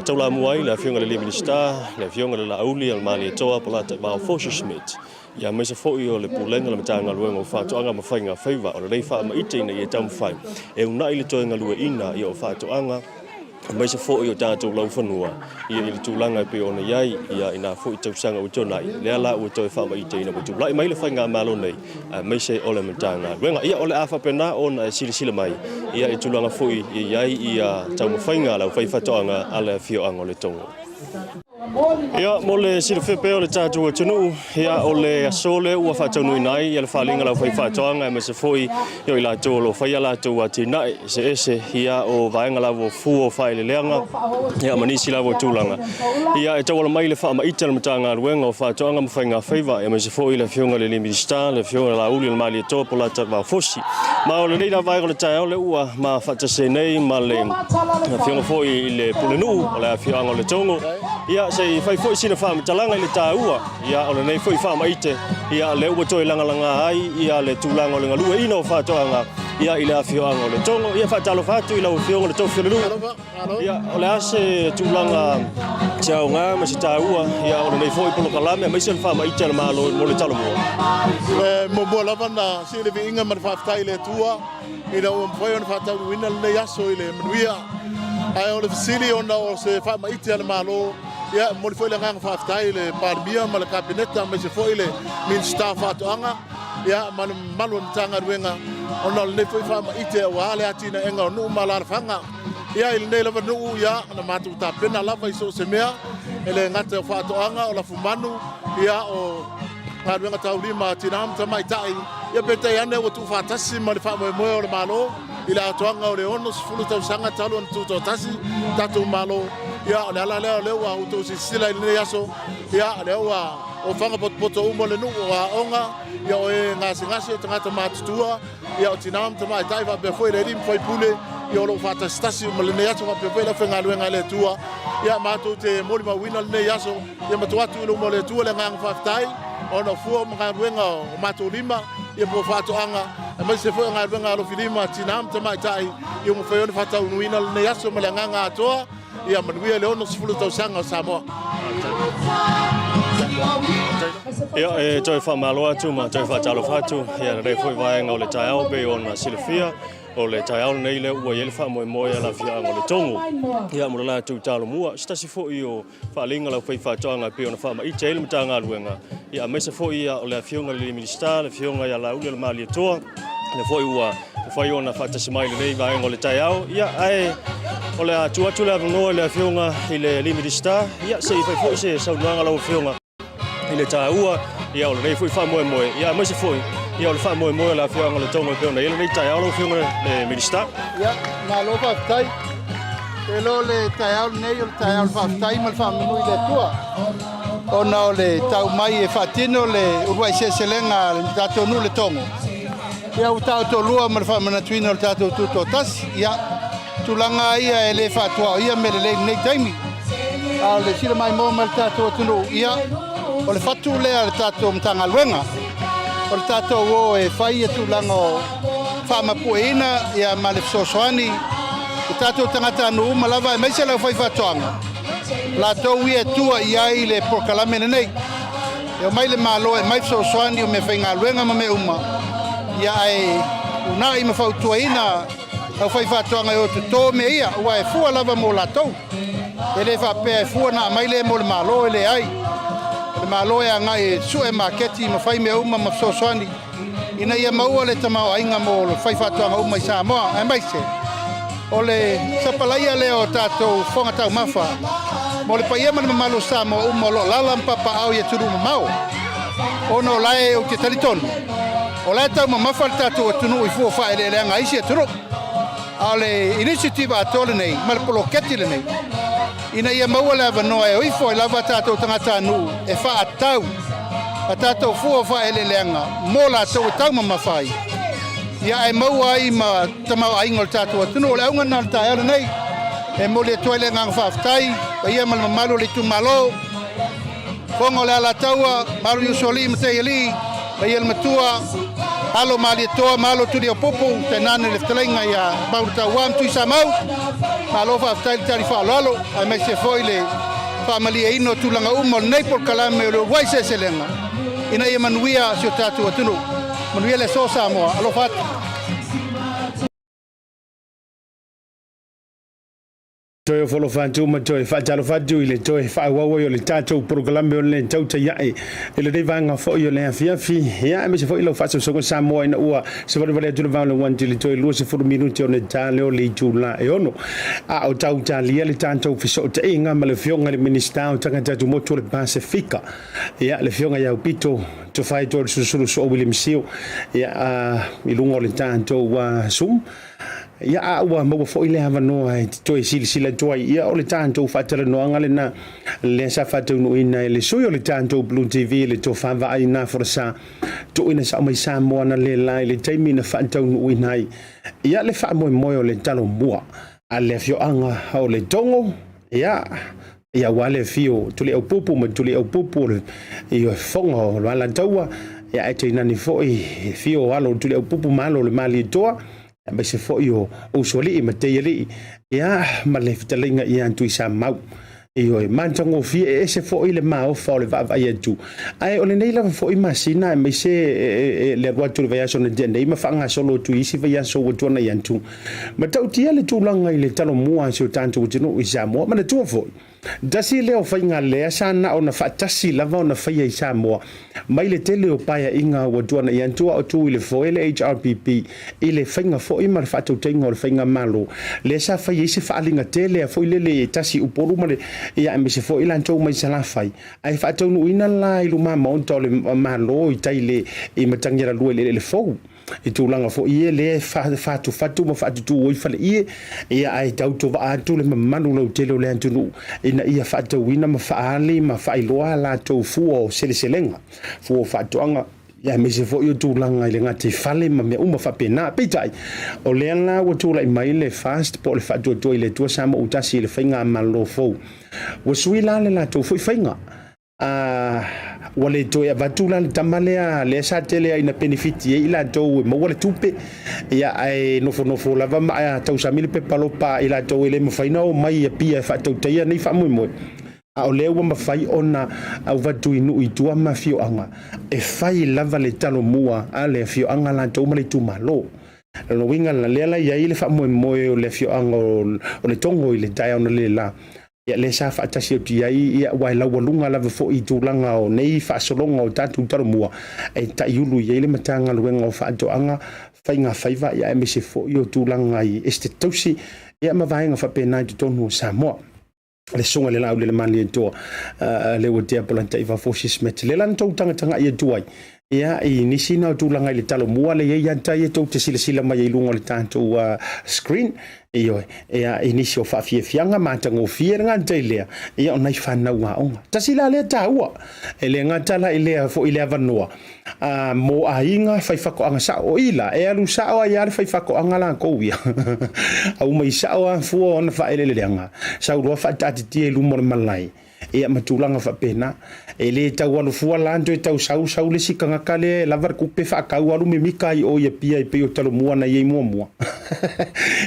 G: taulamua ai le Afioga i le alii Minisita, le Afioga i le Laauli o le Malietoa Polataivao Fosi Schmidt. Ia aemaise foi o le Pulega o le Matagaluega o Faatoaga ma Faiga Faiva, o lenei faamaite ina ia taumafai e uunai le toe galueaiina ia o faatoaga, aemaise foi o tatou laufanua ia i le tulaga e pei ona i ai ia i nā foi tausaga ua tuanai, lea la ua toe faamaiteina ua tulai mai le Faigamalo nei, aemaise o le Matagaluega. Ia o le a faapena ona e silasila mai ia i tulaga foi e i ai ia taumafaiga a le aufaifaatoaga a le afioaga o Letogo. Ia, mo le silafia pea o le tatou atunuu, ia, o le aso lea ua faataunuuina ai ia le faaaliga a le aufaifaatoaga aemaise foi ia o i latou o lo o faia a latou atinae eseese, ia, o vaega lava o fua o faaeleeleaga, ia, ma nisi lava o tulaga. Ia, e tauala mai le faamaite a le Matagaluega o Faatoaga ma Faigafaiva, aemaise foi le Afioga i le alii Minisita, le Afioga ia Laauli o le Malietoa Polataivao Fosi. Ma o lenei la vaega o le taeao lea ua ma faatasi ai nei ma le Afioga foi i le Pulenuu o le afioaga o Letogo. Ia, se i fai foi sina faamatalaga i le taua, ia, o lenei foi faamaite, ia, lea ua toe lagalaga ai, ia, le tulaga o le galueaiina o faatoaga, ia, i le afioaga o Letogo. Ia, faatalofa atu i lau Afioga i le Tofi o le Nuu. Ia, o le a se tulaga, se aoga ma se taua ia, o lenei foi polokalame aemaise o le faamaite a le Malo mo le Talomua?
C: E muamua lava ona sii le viiga ma le faafetai i le Atua ina ua mafai ona faataunuuina lenei aso i le manuia. Ae o le fesili ona o se faamaite a le Malo, ia e momoli foi le agaga faafetai i le Palemia ma le Kapeneta aemaise foi le Minisita o Faatoaga ia ma le mamalu o le Matagaluega ona o lenei foi faamaite aua le atinaega o nuu ma alaalafaga. Ia, i lenei lava nuu, ia, na matou tapena lava i so o se mea, e le gata o faatoaga, o lafumanu, ia, o galuega taulima a tina ma tamaitai, ia peitai ane ua tuufaatasi ma le faamoemoe o le Malo i le atoaga o le 60 tausaga talu ona tutoatasi tatou Malo. Ia, o le ala lea o lea ua outou silasila i lenei aso, ia, lea ua ofaga potopoto uma le nuu, o aoga, ia, o e gasegase, o tagata matutua, Ia, o tina ma tamaitai faapea foi le alii ma faipule, ia o lo o faatasitasi uma lenei aso faapea foi le aufaigaluega a le Atua. Ia, matou te molimauina lenei aso, ia ma tuu atu i luma o le Atua le agaga faafetai ona o fua ma galuega o matou lima, ia po o faatoaga, aemaise foi o galuega alofilima a tina ma tamaitai, ia ua mafai ona faataunuuina lenei aso ma le agaga atoa. Ia manuia le 60 tausaga o Samoa.
G: Ia, e toe faamalo atu ma toe faatalofa atu ia lenei foi vaega o le taeao pei ona silafia o le taeao lenei lea ua i ai le faamoemoe a le afioaga o Letogo ia mo le latou Talomua. Se tasi foi o faaaliga a le aufaifaatoaga e pei ona faamaite ai le Matagaluega ia aemaise foi o le afioga i le Minisita, le afioga ia Laauli Malietoa. Lea foi ua mafai ona faatasi mai i lenei vaega o le taeao. Ia, ae o le a tuu atu le avanoa i le Afioga i le Alii Minisita, ia, se i fai foi se saunoaga lau Afioga i le taua, ia, o lenei foi faamoemoe, ia, aemaise foi, ia, o le faamoemoe o le afioaga o Letogo e pei ona i ai lenei taeao lau Afioga i le Minisita.
H: Ia, malo faafetai. E lo le taeao lenei o le taeao o le faafetai ma le faamanu i le Atua ona o le tau mai e faatino le uluai seleselega a le tatou nuu Letogo. Ia ua taotolua ma le faamanatuina o le tatou tutoatasi. Ia, tulaga ia e le faatuaoia mea lelei i lenei taimi. A o le sila maimoa mai le tatou atunuu, ia, o le fatu lea a le tatou Matagaluega. O le tatou o e fai ia tulaga o faamapueina ia ma le fesoasoani i tatou tagatanuu uma lava aemaise le aufaifaatoaga, latou ia e tua i ai le polokalame lenei. E omai le Malo e aumai fesoasoani o meafaigaluega ma mea uma, ia ae uunai ma fautuaina aufaifaatoaga e o toto mea ia, aua e fua lava mo latou. E le faapea e fua na aumai lea mo le Malo, e leai. O le Malo e agai e sue maketi ma fai mea uma ma fesoasoani ina ia maua le tamaoaiga mo faifaatoaga uma i Samoa, aemaise o le sapalaia lea o tatou fofoga taumafa mo le paia ma le mamalu o Samoa uma o lo o alaala ma papaaao i atunuu mamao, ona o la e ou te talitonu o la e taumamafa le tatou atunuu i fua faaeleeleaga a isi atunuu. A o le initiative atoa lenei ma le poloketi lenei ina ia maua le avanoa e o ifo ai lava tatou tagatanuu e faaatau a tatou fua faaeleeleaga mo latou e taumamafa ai, ia ae maua ai ma tamaoaiga o le tatou atunuu. O le auga lena o le taeao lenei e momoli atu ai le agaga faafetai, paia ma le mamalu o le itumalo, Fofoga o le Alataua, Malu i Usoalii ma Teialii, Paia le Matua, Alo Malietoa ma Alo Tuliaupupu, tainane le fetalaiga ia Mauletaua ma Tuisamau. Malo faafetai le tali faaaloalo, aemaise foi le faamalieina o tulaga uma o lenei polokalame o le uluai seleselega ina ia manuia si o tatou atunuu. Manuia le aso Samoa. Alofa atu.
A: Toe ofo atu ma toe faatalofa atu i le toe faaauau ai o le tatou polokalame o le tautai ae i lenei vaega foi o le afiafi. Ia, aemaise foi lau faasoasoga Samoa ina ua savalivali atu le vao le 1 i le toe 20 minute o le ta lea o le itula e 6. A o tau talia le tatou fesootaiga ma le Afioga i le Minisita o Tagata Tumotu o le Pasefika, ia, le Afioga ia Aupito Tofaeto Lesulusulu Soo William Sio, ia, i luga o le tatou Zoom. Ia, a ua maua foi le avanoa e te toe silasila atu ai, ia, o le tatou faatalanoaga lena lea sa faataunuuina e le sui o le tatou Blue TV, le tofa vaai na folasa tuuina sao mai Samoa na le la i le taimi na faataunuuina ai ia le faamoemoe o le Talomua a le afioaga o Letogo, ia, ia aua le afio o Tuliaupupu ma Tuliaupupu o le i fofoga o le Alataua, ia ae tainane foi afio o alo o Tuliaupupu ma alo o le Malietoa, aemaise foi o Usoalii ma Teialii, ia ma le fetalaiga ia Tuisamau. Ioe, matagofie e ese foi le maofa o le vaavaai atu. Ae o lenei lava foi masina aemaise le alu atu i le vaiaso na tea nei ma faagasolo atu i isi vaiaso ua tuanai atu. Matautia le tulaga i le talomua a si o tatou atunuu i Samoa. Manatua foi, tasi lea o faiga lea sa na ona faatasi lava ona faia i Samoa mai le tele o paeaiga ua tuanai atu a o tu i le foe le HRPP i le faiga foi ma le faatautaiga o le faigamalo lea sa fai ai se faaaliga tele a foi lele e tasi i Upolu ma le ia aemaise foi latou mai Salafai ae faataunuuina la i luma maota o le Malo i tai le i Matagialalua i le eleele fou. I tulaga foi ia lea e fatufatu ma faatutu ai faleie, ia ae tautovaa atu le mamalu lautele o le atunuu ina ia faatauina ma faaali ma faailoa a latou fua o seleselega, fua o faatoaga, ia aemaise foi o tulaga i le gataifale ma mea uma faapena. Peitai, o lea la ua tulai mai le FAST po o le Faatuatua i le Atua Samoa Utasi i le faigamalo fou, ua sui la le latou foi faiga. A ua le toe avatu la le tama lea, lea sa tele ai ina penefiti ai i latou e maua le tupe, ia ae nofonofo lava ma tausami le pepa lopa a i latou e le mafai ona omai i Apia e faatautaia nei faamoemoe. A o lea ua mafai ona avatu i nuu i tua ma afioaga e fai lava le talomua a le afioaga latou ma le itumalo. O lona uiga la, lea la e i ai le faamoemoe o le afioaga o Letogo i le taeao na le la. Ia lea sa faatasi atu i ai, ia aua e laualuga lava foi i tulaga o nei faasologa o tatou Talomua e taiulu i ai le Matagaluega o Faatoaga, Faiga Faiva, ia aemaise foi o tulaga i Esetete Tausi, ia ma vaega faapena i totonu o Samoa. Le susuga i le Laaulialemalietoa, le ua tea Polata'i Vafosi Smith, lea la na tou tagataga'i atu ai, ia i nisi na o tulaga i le Talomua lea e i ai ia tai e tou te silasila mai ai i luga o le tatou screen, ioe, ia i nisi o faafiafiaga matagofie le gata i lea, ia o nai fanau aoga. Tasi la lea taua, e le gata la i lea foi le avanoa, a mo aiga fai fatoaga sao. O i la, e alu sao ai lava le fai fatoaga latou ia. Aumai sao lava fua o ana faaeleeleaga, sau loa faataatitia i luma o le malae, ia ma tulaga faapena. E le tau alu fua la toe tau sau sau le isi tagata lea e lava le tupe faatau alu mimita ai o i Apia e pei o Talomua na i ai muamua.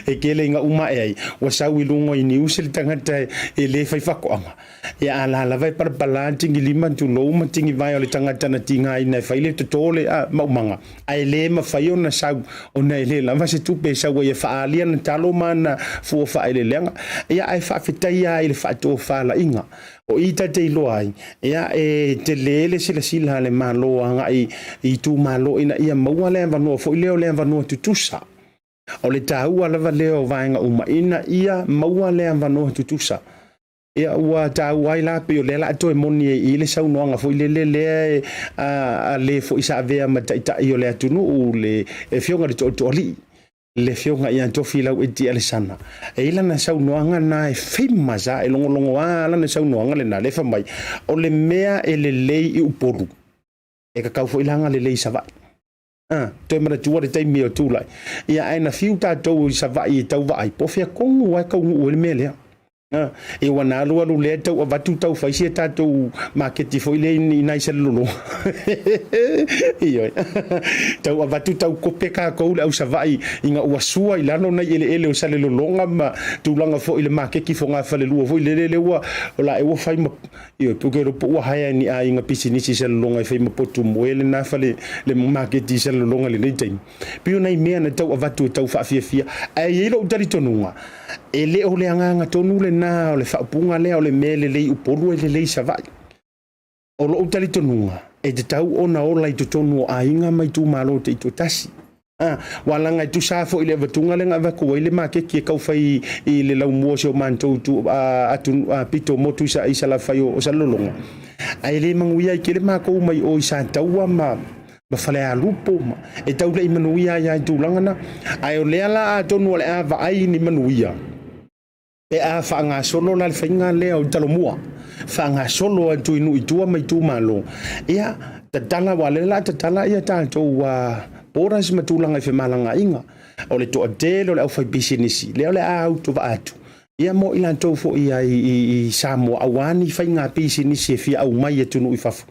A: E tele ina uma ae ai, ua sau i luga i news le tagata e le fai fatoaga. Ia a la lava e palapala tigilima tulou ma tigivae o le tagata na tigaina e fai le toto le maumaga, ae le mafai ona sau ona e le lava se tupe e sau ai e faaali ana talo ma ana fua faaeleeleaga. Ia ae faafetai lava i le faatofalaiga. O i ta te iloa ai, ia e tele le silasila a le Malo agai i itumalo ina ia maua le avanoa foi lea o le avanoa tutusa. O le taua lava lea o vaega uma ina ia maua le avanoa tutusa. Ia ua taua ai la pei o lea la toe moni ai i le saunoaga foi lele lea e a le foi sa avea ma taitai o le atunuu le afioga i le Tootooalii le afioga ia Tofi Laueti Alesana. E i lana saunoaga na e famous a e logologo a lana saunoaga lena le fai mai o le mea e lelei i Upolu e kakau foi la lelei i Savaii. A, toe manatua le taimi o tulai. Ia, ae na fiu tatou i Savaii e tau vaai, po o fea tonu lava e taunuu ai le mea lea. A, ia ua na alualu lea tau avatu tau fai sia tatou maketi foi lea i nai Salelologa. Ioe. Tau avatu tau kope tatou le au Savaii ina ua sua i lalo nai eleele o Salelologa ma tulaga foi i le maketi fogafalelua foi lele lea ua o la e ua fai ma Ioe, pe iloa po ua haea e ni aiga pisinisi i Salelologa e fai ma potu moe lena fale le maketi i Salelologa i lenei taimi. Pei o nai mea na tau avatu e tau faafiafia, ae i ai lou talitonuga, e le o le agaga tonu lena o le faaupuga lea o le mea e lelei i Upolu e lelei i Savaii. O lou talitonuga, e tatau ona ola i totonu o aiga ma itumalo taitoatasi. A, ua laga e tusa lava foi i le avatuga lea na avatu ai le maketi e tau fai i le laumua o si o matou itu, atu, pito motu i Salafai o Salelologa. Ae le manuia ai tele matou mai o i Sataua ma ma Falealupo ma e tau le i manuia ai lava i tulaga na. Ae o lea la atonu o le a vaai ni manuia Pe a faagasolo la le faiga lea o le Talomua, faagasolo atu i nuu i tua ma itumalo, ia, tatala, aua o lea o le a tatala ia tatou borders ma tulaga i femalagaaiga. O le toatele o le aufaipisinisi, lea o le a autovaa atu, ia mo i latou foi i Samoa aua ni faiga pisinisi e fia aumai i atunuu i fafo.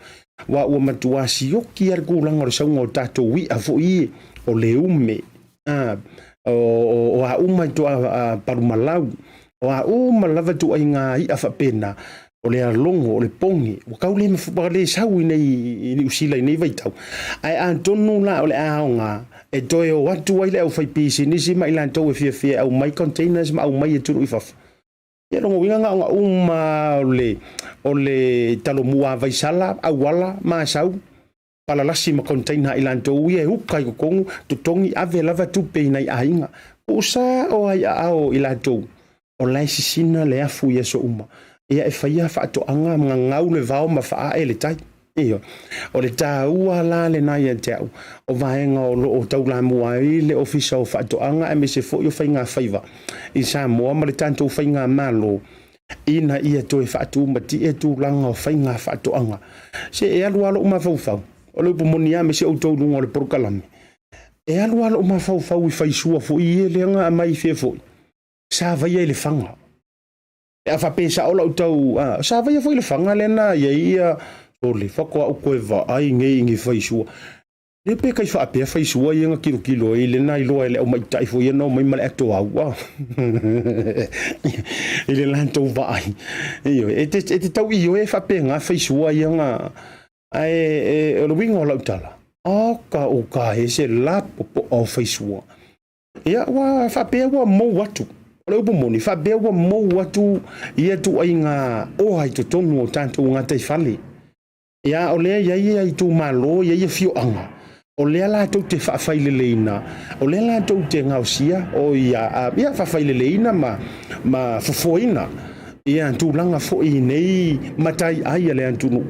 A: Aua ua matua sioki lava le tulaga o le sauga o tatou i'a foi ia, o legume, o a uma ituaiga palumalau, o a uma lava ituaiga i'a faapena, o le alogo, o le poge, ua tau le ua le sau i nei i Niu Sila i nei vaitau. Ae atonu la o le a aoga e toe o atu ai le aufaipisinisi ma i latou e fiafia e aumai containers ma aumai atunuu i fafo. Ia lona uiga na ona uma o le o le talomua vaisala, auala, masau, palalasi ma container a i latou ia e uka i totonu, totogi, ave lava tupe i nai aiga. Tuu sao lava i aao o i latou, o la e sisina le afu i aso uma. Ia e faia faatoaga ma gagau le vao ma faaae le tai. Ioe. O le taua la lena ia te au, o vaega o lo o taulamua ai le Ofisa o Faatoaga aemaise foi o Faigafaiva i Samoa ma le tatou Faigamalo, ina ia toe faatumatie tulaga o faiga faatoaga. Se e alu lava lou mafaufau, o le upu moni lava aemaise outou i luga o le polokalame, e alu lava lou mafaufau i faisua foi ia lea na aumai i fea foi, sa vaia i Lefaga. E a faapea e sao lau tau, a, sa vaia foi i Lefaga lea na i ai ia, sole, faatoa ou toe vaai nei i ni faisua. Lea pe kai faapea faisua ia na tilotilo ai lena iloa e le aumaitai foi ia na omai ma le atoau a i le latou vaai. Ioe, e te, e te tau ioe e faapena faisua ia na ae e, o le uiga o lau tala, oka o ka e se lapopoa o faisua. Ia ua faapea ua mou atu. O le upu moni, faapea ua mou atu ia ituaiga oa i totonu o tatou gataifale. Ia, o lea e i ai ia itumalo, e i ai afioaga, o lea latou te faafaileleina, o lea latou te gaosia, o ia, ia faafaileleina ma, ma fofoina ia tulaga foi i nei mataiai a le atunuu.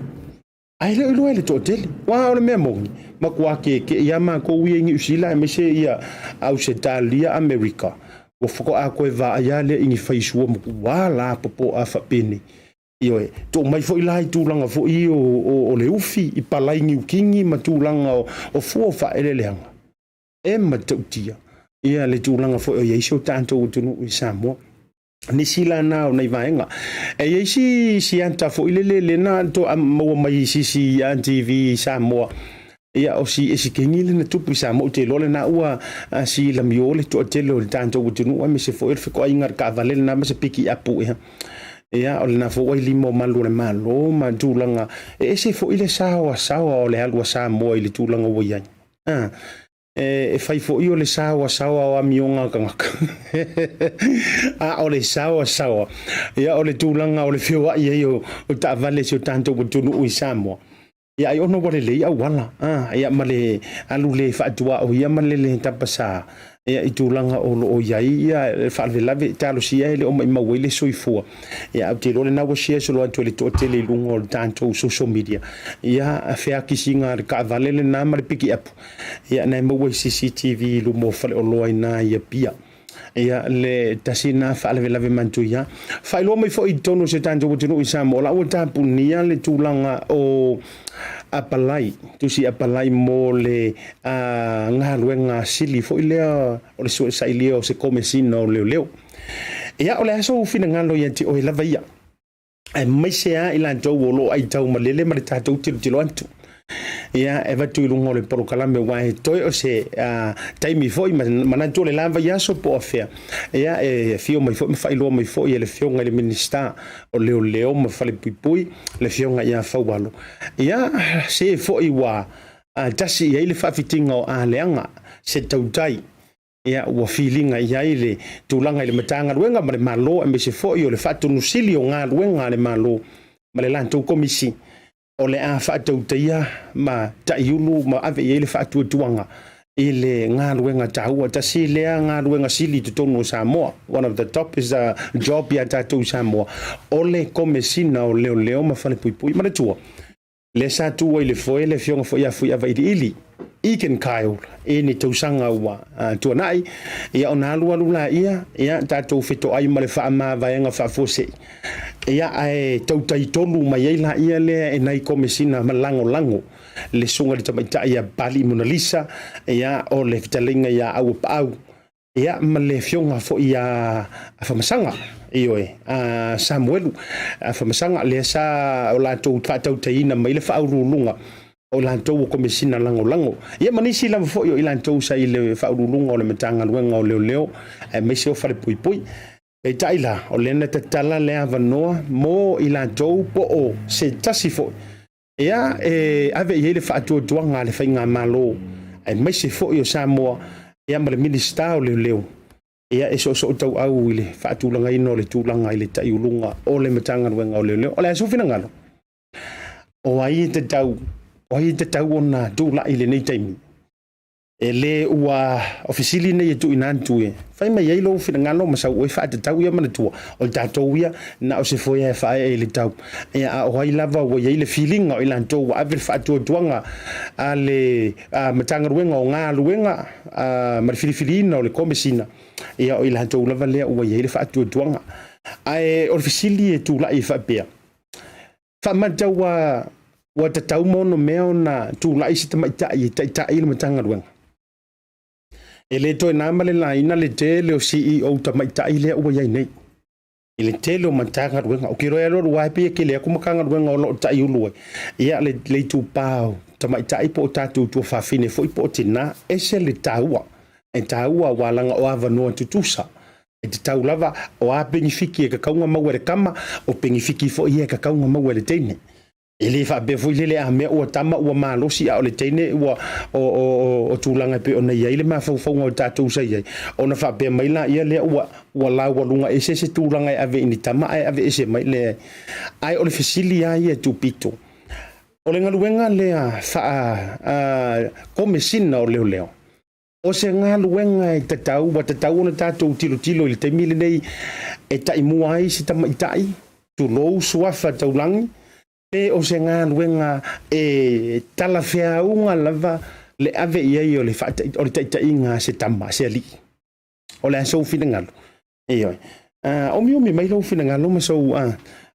A: Ae le o iloa e le toatele. Aua o le mea moni, matua kekeʻi lava matou ia i Niu Sila aemaise ia Ausetalia, Amerika, ua faatoa toe vaai lava lea i ni faisua matua lapopoa faapenei. Ioe, tuu mai foi la i tulaga foi ia o le ufi i palai niukini ma tulaga o fua o faaeleeleaga, e matautia ia le tulaga foi o i ai si o tatou atunuu i Samoa. Nisi la na o nai vaega. E i ai si, si ata foi lele le na to maua mai i sisi TV i Samoa. Ia o si esikeni le na tupu i Samoa ou te iloa lena ua si lamio le toatele o le tatou atunuu aemaise foi o le fekoaiga o le taavale lena ma se piki apu ea. Ia o lena foi ua i lima o malu o le Malo ma tulaga e ese foi le saoasaoa o le alu a Samoa i le tulaga ua i ai. E fai foi o le saoasaoa o amioga a tagata a o le saoasaoa ia o le tulaga o le feoai ai o taavale a si o tatou atunuu i Samoa. Ia ai ona ua lelei auala, ia ma le alu le faatuaoia ma le le tapasa ia i tulaga o lo o i ai ia le faalavelave talosia e le o maimau ai le soifua. Ia ou te iloa lena ua share solo atu e le toatele i luga o le tatou social media ia feakisiga a le taavale lena ma le pikiapu Ia na e maua i CCTV i luma o faleoloa i na i Apia. Ia le tasi na faalavelave mantuia. Faailoa mai foi i totonu o si o tatou atunuu i Samoa, la ua tapunia le tulaga o apalai, tusi apalai mo le galuega sili foi lea o le sailia o se komesina o leoleo. Ia, o le a sou finagalo ia te oe lava ia? aemaise lava i latou o lo o aitau malele ma le tatou tilotilo atu. Ia, e avatu i luga o le polokalame aua e toe o se taimi foi manatu o le la vaiaso po o afea. Ia, e afio mai foi ma faailoa mai foi e le Afioga i le Minisita o Leoleo ma Falepuipui, le Afioga ia Faualo. Ia, se foi ua tasi i ai le faafitiga o aleaga, se tautai Ia, ua filiga i ai le tulaga i le Matagaluega ma le Malo aemaise foi o le Faatonusili o galuega a le Malo ma le latou Komisi o le a faatautaia ma taiulu ma ave i ai le faatuatuaga i le galuega taua. Tasi lea galuega sili i totonu o Samoa, one of the top is a job ia tatou i Samoa, o le Komesina o Leoleo ma Falepuipui. Manatua, Lea sa tu ai le foe le afioga foi ia Fuiavailiili, Egan Kyle, i ni tausaga ua tuanai, ia ona alualu laia, ia tatou fetoai ma le faamavaega faafuasei, ia ae tautai tonu mai ai laia lea e nai komesina ma lagolago le susuga i le tamaitai ia Papalii Monalisa, ia o le fetalaiga ia Auapaau, Ia, ma le afioga foi ia Afamasaga, ioe, a Samuelu Afamasaga, lea sa o latou faatautaiina mai le faauluuluga o latou o Komesina Lagolago, ia ma nisi lava foi o i latou sa i le faauluuluga o le Matagaluega o Leoleo aemaise o Falepuipui. Peitai la, o lea na tatala le avanoa mo i latou po o se tasi foi Ia, e ave i ai le faatuatuaga a le Faigamalo, aemaise foi o Samoa, ia ma le Minisita o Leoleo, ia e soosootauau i le faatulagaina o le tulaga i le taiuluga o le Matagaluega o Leoleo. O le a sou finagalo? O ai e tatau, o ai e tatau ona tulai i lenei taimi? E le ua o fesili nei e tuuina atu e fai mai ai lou finagalo ma sau oe faatatau ia manatua o le tatou ia na o se foea e faaee i le tau. Ia a o ai lava ua i ai le filiga o i latou ua ave le faatuatuaga a le Matagaluega o Galuega ma le filifiliina o le Komesina, ia o i latou lava lea ua i ai le faatuatuaga. Ae o le fesili e tulai e faapea, Faamata ua ua tatau ma ono mea ona tulai se tamaitai e taitai le Matagaluega. E le toe na ma le laina le tele o CEO tamaitai lea ua i ai nei i le tele o Matagaluega. Ou te iloa e alualu lava pei e tele atu Matagaluega o lo o taiulu ai ia le, le itupa o tamaitai po o tatou tuafafine foi po o tinā. Ese le taua, e taua aua leaga o avanoa tutusa E tatau lava, o a penifiki e tatau ona maua e le tama, o penifiki foi ia e tatau ona maua e le teine. E le faapea foi lele a mea ua tama ua malosi a o le teine ua o, o, o, o tulaga e pei ona i ai le mafaufauga o tatou sa i ai, ona faapea mai laia lea ua, ua laualuga ese se tulaga e ave i ni tama ae ave ese mai le. Ae o le fesili lava ia e tupito, o le galuega lea faa komesina o leoleo, o se galuega e tatau, ua tatau ona tatou tilotilo i le taimi lenei e taimua ai se tamaitai, tulou suafa taulagi, pe o se galuega e talafeauga lava le ave i ai o le, o le taitaiga a se tama, a se alii. O le a sou finagalo? Ioe. Omiomi mai lou finagalo ma sou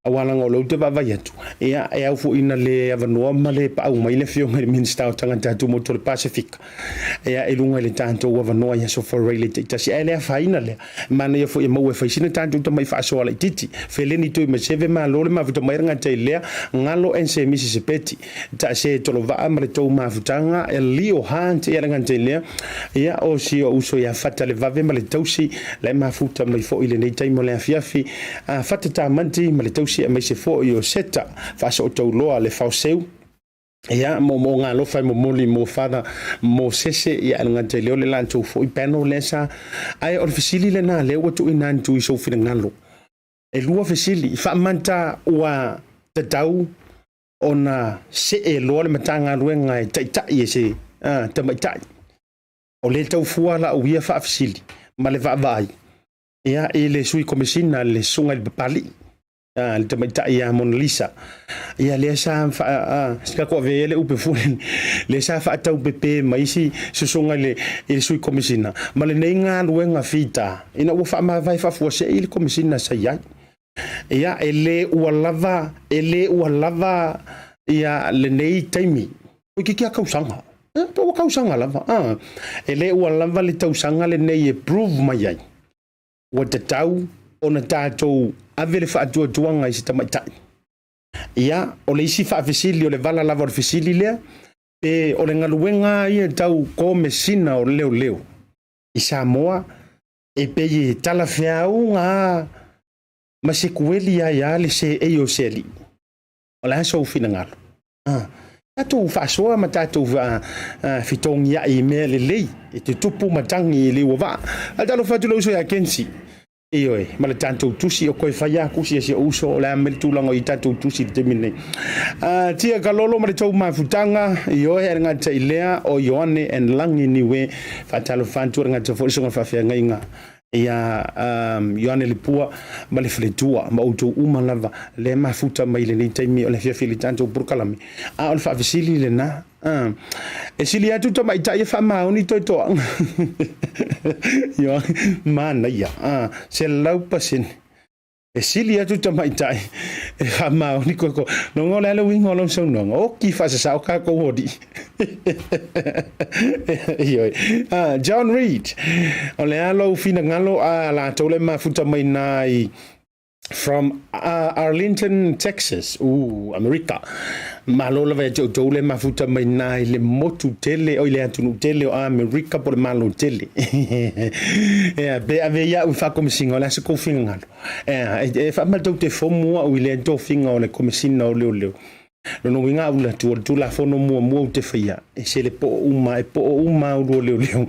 A: aua leaga o lea ou te vaavaai atu, ia, e au foi ina le avanoa ma le paau mai le Afioga i le Minisita o Tagata Tumaoti o le Pasefika, ia, i luga i le tatou avanoa i Aso Faraile taitasi. Ae le afaina lea, e manaia foi e maua e fai sina tatou tamai faasoa laitiiti. Feleni tui ma seve malo le mafuta mai ragata i lea galo ense Misisipeti. Ta se tolovaa ma le tou mafutaga e Leo Hunt ia ragata i lea, ia, o si ou uso ia Fata le vave ma le tausi la e mafuta mai foi i lenei taimi o le afiafi, a Fata Tamanti ma le tausi aemaise foi o Seta Faasootauloa le Faoseu, ia, moomooga alofa e momoli mo Father Mosese, ia, e le gata i lea o le latou foi panel lea sa. Ae o le fesili lena lea ua tuuina atu i sou finagalo. E lua fesili, faamanta ua tatau ona see loa le Matagaluega e taitai e se tamaitai. O lea e tau fua lau ia faafesili ma le vaavaai ia, i le sui komesina le susuga i le Papalii, le tamaitai ia Mona Lisa. Ia lea sa sika ko ave le upe foi lea sa faataupepe mai isi susuga i le, i le sui komesina ma lenei galuega fita ina ua faamavae faafuasei le komesina sa i ai. Ia, e le ua lava, e le ua lava ia lenei taimi. Toeitiiti lava tausaga. Ia, pe ua tausaga lava. Ah, e le ua lava le tausaga lenei e prove mai ai ua tatau ona tatou ave le faatuatuaga i se tamaitai. Ia, o le isi faafesili, o le vala lava o le fesili lea, pe o le galuega ia tau komesina o leoleo i Samoa, e pei e talafeauga a ma se kueli ai a le seei o se alii. O le a sou finagalo? Ah, tatou faasoa ma tatou fitogiai i mea lelei e tutupu ma tagi i liu o vaa. Ae talofa atu le uso ia Kensi. Ioe, ma le tatou tusi o koe fai a kusi e si ou uso o le a mai le tulaga o i tatou tusi i le taimi lenei. Tia Kalolo ma le tou mafutaga, ioe, e le gata i lea o Ioane and Lagi Niue, faatalofa atu e le gata foi le susuga faafeagaiga ia Ioane Lepua ma le faletua ma outou uma lava lea mafuta mai i lenei taimi o le afiafi i le tatou polokalame. A o le faafesili lena, e sili atu tamaitai e faamaoni toe toaga. Ioane, manaia, 100%. E sili atu tamaitai e faamaoni koe ko. Logo le a le uiga o lau saunoaga, oki faasasao kākou alii. Ioe. John Reid, o le a lou finagalo a latou le mafuta mai nā i from Arlington, Texas, Amerika. Malo lava ia te outou le mafuta mai nā i le motu tele, o i le atunuu tele o Amerika po o le Malo tele. Ea, pe ave ia au i faakomesina, o le a se kou finagalo? Ea, e faamatou te fomu au i le tofiga o le komesina o leoleo. Lona uiga au alu atu o le Tulafono muamua ou te faia, e sele poo uma, e poo uma au lua leoleo.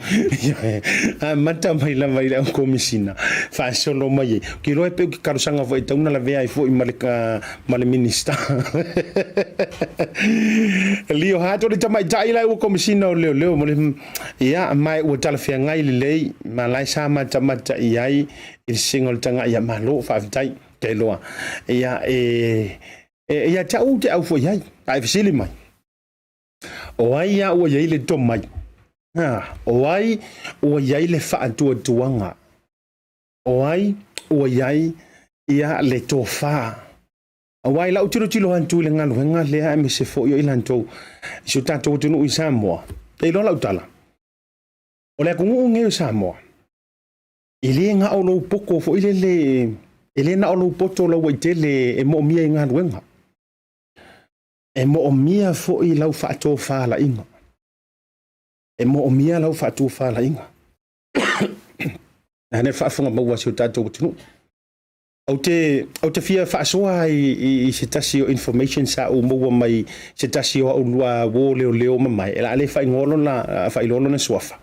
A: Amata mai lava i le au komesina, faasolo mai ai. Ou te iloa e pei o ke talosaga foi e tatau ona lavea ai foi ma le, ma le Minista. Lio Hart o le tamaitai la ua komesina o leoleo mo le, ia, ma ua talafeagai lelei, ma la e sa matamata i ai i le sesega o le taga ia Malo, faafetai, te iloa. Ia, e, e, ia te au ou te au foi i ai, a e fesili mai, o ai a ua i ai le tomai? Ha, o ai ua i ai le faatuatuaga? O ai ua i ai ia le tofa? Aua i lau tilotilo atu i le galuega lea aemaise foi o i latou i si o tatou atunuu i Samoa, e iloa lau tala, o le atunuu lenei o Samoa, e le na o lou poto foi lele, e le na o lou poto lauaitele e moomia i galuega, e moomia foi lau faatofalaiga, e moomia lau faatofalaiga. Lea le faafofoga maua a si o tatou atunuu. Ou te, ou te fia faasoa i, i, i se tasi o information sa ou maua mai se tasi o au lua uō leoleo mamae, e la le faaigoa lona, faailoa lona suafa.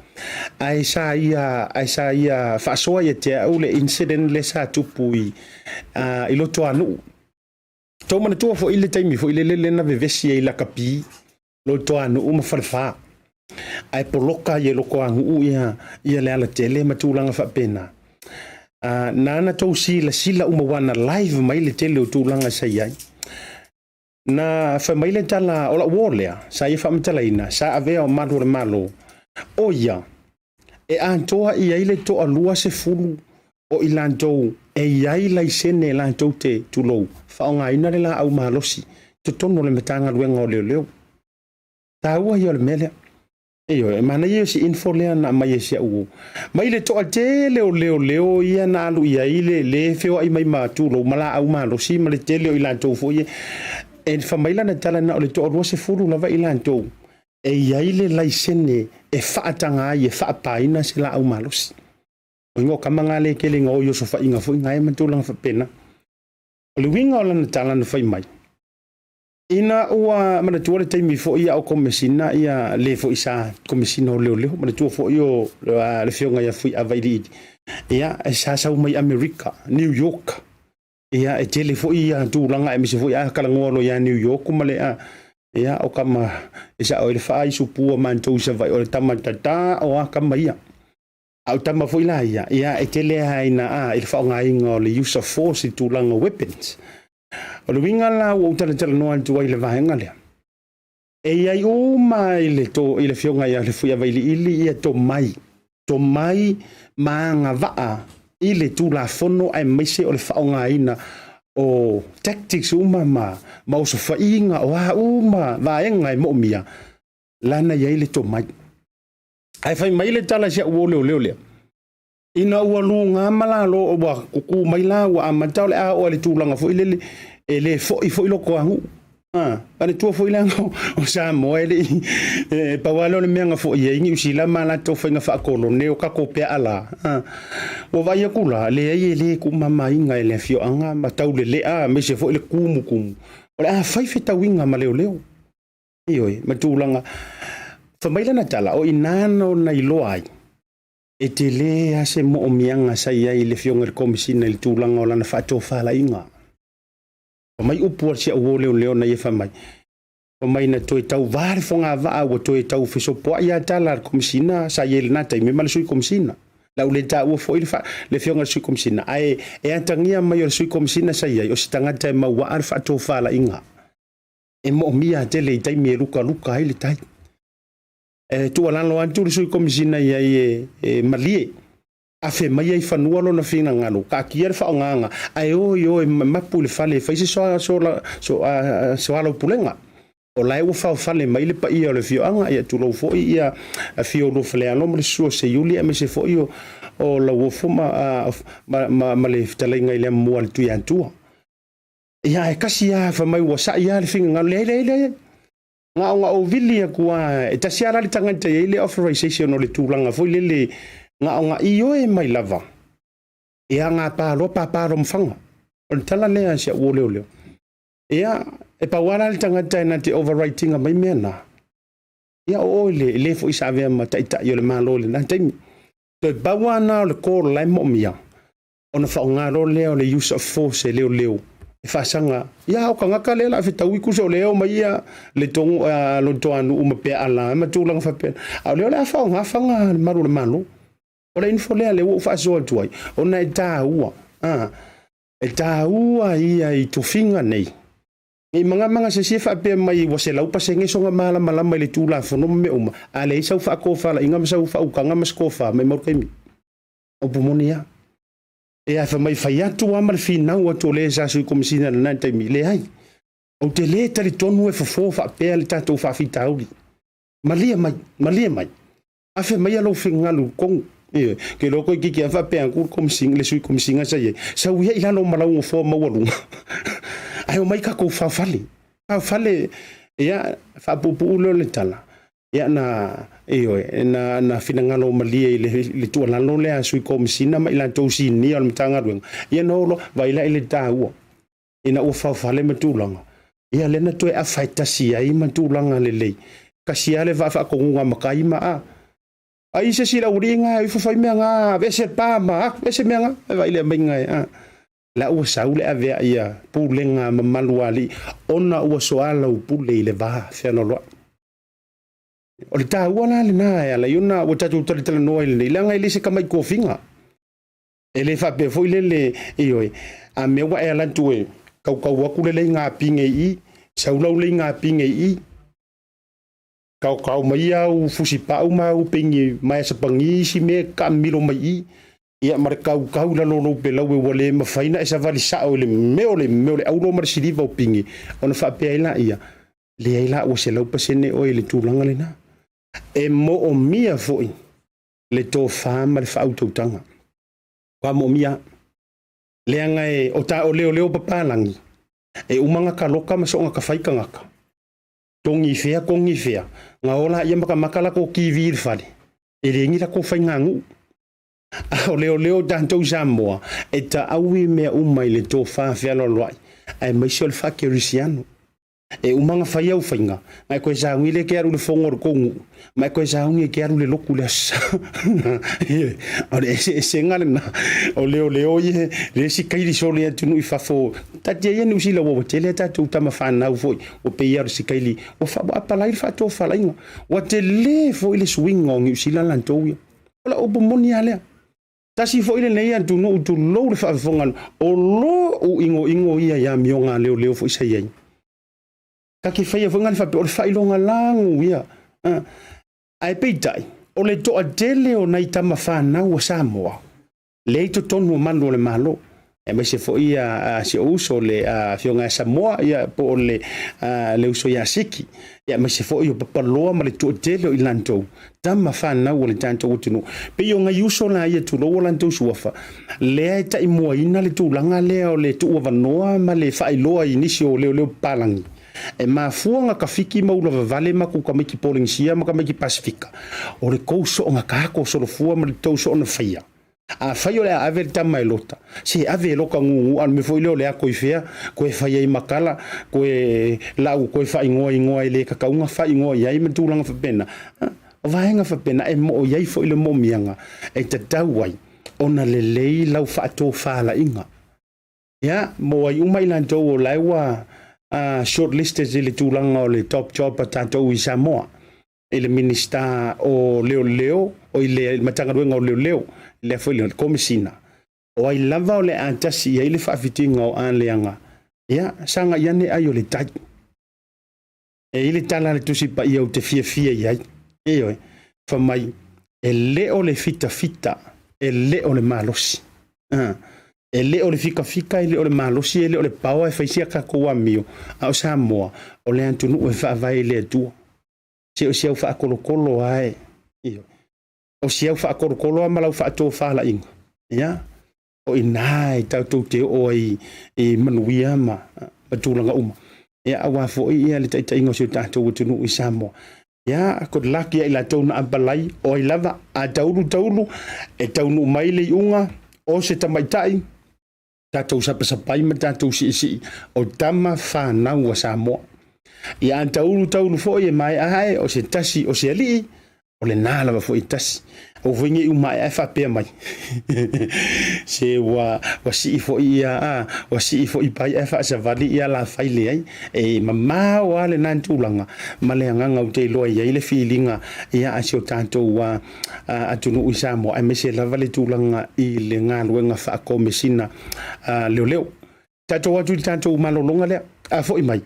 A: Ae sa ia, ae sa ia faasoa ia te au le incident le sa tupu i, uh, i Rotoanuu. Tou manatua foi le taimi foi lele lea na vevesi ai lakapi Rotoanuu ma Falefa. Ae poloka ai e Rotoanuu ia, ia le alatele ma tulaga faapena. Uh, na ana tou silasila uma ua na live mai le tele o tulaga sa i ai. Na fai mai le tala o lau uo lea, sa ia faamatalaina, sa avea o malu o le Malo, o ia, e atoa i ai le toalua sefulu o i latou e i ai laisene latou te, tulou, faaaogaina le laau malosi i totonu o le Matagaluega o Leoleo. Taua ia o le mea lea. Ioe, e manaia ia o si info lea na aumai e si au uo. Mai le toatele o leoleo ia na alu i ai le, le feoai mai ma tulou ma laau malosi ma le tele o i latou foi e, e fai mai lana tala na o le toalua sefulu lava i latou e i ai le laisene e faataga ai e faapaina se laau malosi. O ingoa o kama nga le kele nga o i osofaiga foi nga e ma tulaga faapena. O le uiga o lana tala na fai mai, ina ua manatua le taimi foi a o komesina ia le foi sa komesina o leoleo, manatua foi o le afioga ia Fuiava Iliili, ia sa sau mai Amerika, New York, ia e tele foi ia tulaga aemaise foi a talanoa loa ia New York ma le a ia o kama e sao ai le faaisupua matou i Savaii o le tama tata o a kama ia. A o tama foi la ia, ia e tele lava ina a i le faaaogaina o le use of force i tulaga o weapons. O le uiga la ua ou talatalanoa atu ai i le vaega lea, e i ai uma i le to i le afioga ia Lefuiavailiili ia tomai, tomai ma agavaa i le Tulafono aemaise o le faaaogaina o tactics uma ma ma osofaiga o a uma vaega e moomia, lana i ai le tomai. Ae fai mai le tala i si au uo leoleo lea, ina ua luga ma lalo ua kuku mai la ua amata o le a oo i le tulaga foi lele e le foi foi loko agu. A, manatua foi le aga o Samoa e le i, e pau lava lea o le mea na foi ai Niu Sila ma latou faiga faakolone o tatou peaa la. A, ua vaai atu la, leai e le tuumamaina e le afioaga ma taulelea aemaise foi le tumutumu o le a fai fetauiga ma leoleo. Ioe, ma tulaga. Fai mai lana tala, o i ina na iloa ai, e tele lava se moomiaga sa i ai i le Afioga i le Komesina i le tulaga o lana faatofalaiga. Fai mai upu a si au uo leoleo na ia fai mai, fai mai na toe tauvā le fogavaa ua toe tau fesopoai lava tala a le Komesina sa i ai i lena taimi ma le Sui Komesina. La ua le taua foi le, le Afioga i le Sui Komesina, ae e atagia mai o le Sui Komesina sa i ai, o se tagata e mauaa le faatofalaiga. E moomia tele i taimi e lukaluka ai le tai. E tuualalo atu le Sui Komesina i ai e, e malie, afe mai ai fanua lona finagalo, taatia le faaaogaga, ae o i o e mapu i le fale e fai se soa, soa, soa, soalaupulega. O la e ua faofale mai le paia o le afioaga, ia tulou foi ia afio o Luafalealo ma le susu o Seiuli aemaise foi o, o Lauofo ma, ma, ma, ma le fetalaiga i le amomua a le Tuiatua. Ia, ae kasi lava, fai mai ua sa'i lava le finagalo, leai, leai, leai. Na ona ou vili atu lava, e tasi lava la le tagata e i ai le authorization o le tulaga foi lele, na ona ioe mai lava, ia gapa loa papa loa ma faga. O le tala lea a si au uo leoleo. Ia, e pau lava la le tagata e na te overwrite ina mai mea na, ia o oe le, le foi sa avea ma taitai o le Malo i lena taimi. Toe pau lava na o le call la e moomia, ona faaaoga loa lea o le use of force e leoleo e faasaga ia o tagata lea la fetaui tusa o lea omai ia le togo a Lotoanuu ma Peaala ma tulaga faapena a o lea o le a faaaoga faga a le malu o le Malo. O le info lea lea ua ou faasoa atu ai ona e taua a e taua ia i tofiga nei nei magamaga se isi e faapea mai ua 100% soga malamalama i le Tulafono ma mea uma a leai sau faatofalaiga ma sau faautaga ma se tofa mai mau taimi. Upu moni a. E a fai mai fai atu lava ma le finau atu o le sa Sui Komesina i lena taimi. Leai. Ou te le talitonu e fofo faapea le tatou faafitauli. Malie mai, malie mai. Afe maia lou fingalu i totonu. Ioe. Ke iloa toeitiiti lava faapea atu le Komesina, le Sui Komesina sa i ai, sau ia i lalo ma lau nofoa maualuga ae omai tatou faofale. Faofale, ia, faapuupuu lea o le tala. Ia na, ioe, na, na finagalo malie i le, le tuualalo lea a Sui Komesina ma i latou sinia o le Matagaluega, ia na oo loa, vaai la i le taua, ina ua faofale ma tulaga, ia lea na toe afa e tasi ai ma tulaga lelei, kasi lava le vaa faatonuga a matai ma a. Ai se isi le aualii ga e ifo fai mea ga, aveese le pa ma aveese mea ga, e vaai le aumaiga e a. La ua sau le avea ia pulega mamalu a alii ona ua soalaupule i le va fealoaloai. O le taua la lena e ala ai ona ua tatou talatalanoa i lenei, leaga e le se tamaiti tofiga. E le faapea foi lele, ioe, a mea ua e alu atu e kaukau atu le leiga pine i i, sau lau leiga pine i i, kaokao mai au fusipau ma au peini maea sapagi isi mea e taamilo mai i, ia ma le kaukau i lalo o lou pelaue ua le mafai ona e savali sao i le mea o le mea o le auro ma le siliva o pine, ona faapea ai laia, leai la ua 100% oe i le tulaga lena. E moomia foi le tofa ma le faautautaga. Ua moomia leaga e o ta o leoleo papalagi, e uma ona taloka ma soona tafai tagata. Togi fea, togi fea, na ola ia makamaka latou TV i le fale, e leai ni latou faiganuu. A o leoleo tatou i Samoa, e taaui mea uma i le tofa fealoaloai, aemaise o le faakerisiano. E uma ona fai au faiga, na e toe sauni lea e te alu i le fono a le tou nuu, ma e toe sauni e te alu i le lotu i le Aso Sa. O le eseesega lena o leoleo ia, le isi kaili sole atunuu i fafo. Taatia ia Niu Sila ua tele a tatou tama fanau foi, ua pei lava o le sikaili ua apalai le faatofalaiga. Ua tele foi le suiga o Niu Sila latou ia. O lau upu moni lava lea. Tasi foi lenei atunuu tulou le faafofoga o lou igoigo ia i amioga a leoleo foi sa i ai. Ta te faia foi ngale faapea o le faailoga lagu ia. Ae peitai, o le toatele o nai tama fanau a Samoa, lea i totonu o malu o le Malo, aemaise foi ia si ou uso le afioga ia Samoa, ia po o le, le uso ia Siki, ia aemaise foi o Papaloa ma le toatele o i latou, tama fanau a le tatou atunuu. Pei o nai uso la ia tulou o latou suafa, lea e taimuaina le tulaga lea o le tuuavanoa ma le faailoa i nisi o leoleo papalagi. E mafua ona tafiki ma ulavavale matou tamaiti Polenisia ma tamaiti Pasifika, o le tou soona kako solofua ma le tou soona faia. Afai o le a ave le tama e lota, se ave e lota gugu, a o le mea foi lea o le ato i fea, koe fai ai makala, koe lau, koe faaigoa igoa e le tatau ona faaigoa i ai ma tulaga faapena. O vaega faapena e moo i ai foi le moomiaga e tatau ai ona lelei lau faatofalaiga. Ia, mo ai uma i latou o la e ua shortlisted i le tulaga o le top job a tatou i Samoa, i le Minisita o Leoleo, o i le Matagaluega o Leoleo, lea foi le Komesina, o ai lava o le a tasi i ai le faafitiga o a leaga, ia, sagai ane ai o le tai. E i ai le tala a le Tusi Paia ou te fiafia i ai, ioe, fai mai, e le o le fitafita, e le o le malosi. E le o le fikafika, e le o le malosi, e le o le paoa e fai sia tatou amio, a o Samoa, o le atunuu e faavae i le Atua. Se o si au faakolokolo lava e, ioe, o si au faakolokolo lava ma lau faatofalaiga, ia, o i ina e tatou te oo ai i manuia ma tulaga uma. Ia, aua foi ia le taitaiga o si o tatou atunuu i Samoa. Ia, good luck ia i latou na apalai, o ai lava, a taulu taulu, e taunuu mai le iuga o se tamaitai, tatou sapasapai ma tatou siisii, o tama fanau a Samoa. Ia a taulu taulu foi e maea ae, o se tasi o se alii, o lena lava foi e tasi. Aua foi ne i uma ae ae faapea mai. Se ua, ua sii foi ia, a, ua sii foi pai ae faasavali ia alafai leai. E mamao lava lena tulaga ma le agaga ou te iloa e i ai le filiga ia a si o tatou a, a, atunuu i Samoa, aemaise lava le tulaga i le galuega faakomesina a leoleo. Tatou atu i le tatou malologa lea, a foi mai,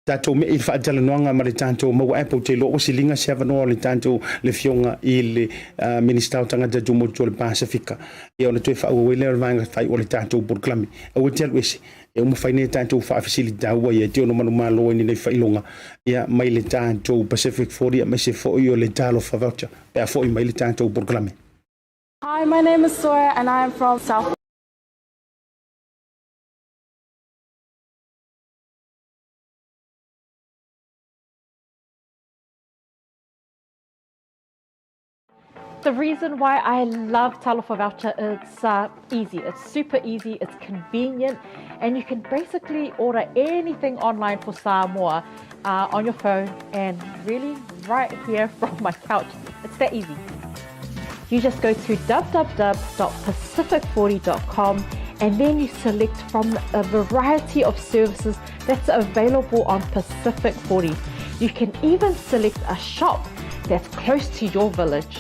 A: tatou me'i i le faatalanoaga ma le tatou Maua Apple, te iloa ua siliga se avanoa o le tatou le Afioga i le Minisita o Tagata Tumotu o le Pasefika, ia ona toe faaauau ai lea o le vaega fai o le tatou polokalame. Aua e te alu ese, e uma fai nei tatou faafesili taua ia e te ono manumalo ai i lenei faailoga, ia mai le tatou Pacific 40 aemaise foi o le Talofa Voucher pe a foi mai le tatou polokalame.
I: Hi, my name is Sawyer and I am from South.
E: The reason why I love Talofa Voucher it's uh, easy. It's super easy, it's convenient, and you can basically order anything online for Samoa uh, on your phone and really right here from my couch. It's that easy. You just go to www.pacific40.com and then you select from a variety of services that's available on Pacific 40. You can even select a shop that's close to your village.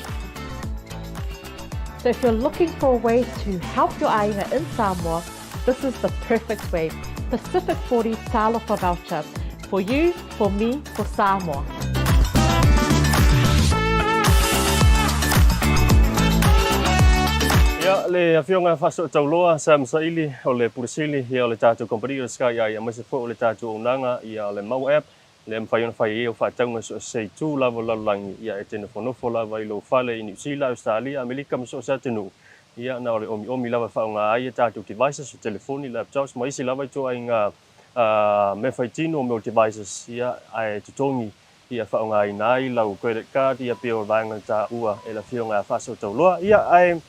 E: So if you're looking for a way to help your aina in Samoa, this is the perfect way. Pacific 40 Talofa Voucher. For you, for me, for Samoa.
G: Ia, le Afioga Faasootauloa Sam Saili o le Pule Sili ia o le tatou kamupani o le Sky Eye aemaise foi o le tatou auaunaga ia o le Mau App lea e mafai ona fai ai au faatauga so o se itu lava o le lalolagi ia e te nofonofo lava i lou fale i Niu Sila, Ausetalia, Amerika ma so o se atunuu ia na o le omiomi lava e faaaoga ai a tatou devices o telefoni, laptops ma isi lava ituaiga mea faitino o mea o devices ia ae totogi ia faaaogaina ai lau credit card ia pei o vaega na taua e le Afioga ia Faasootauloa. Ia ae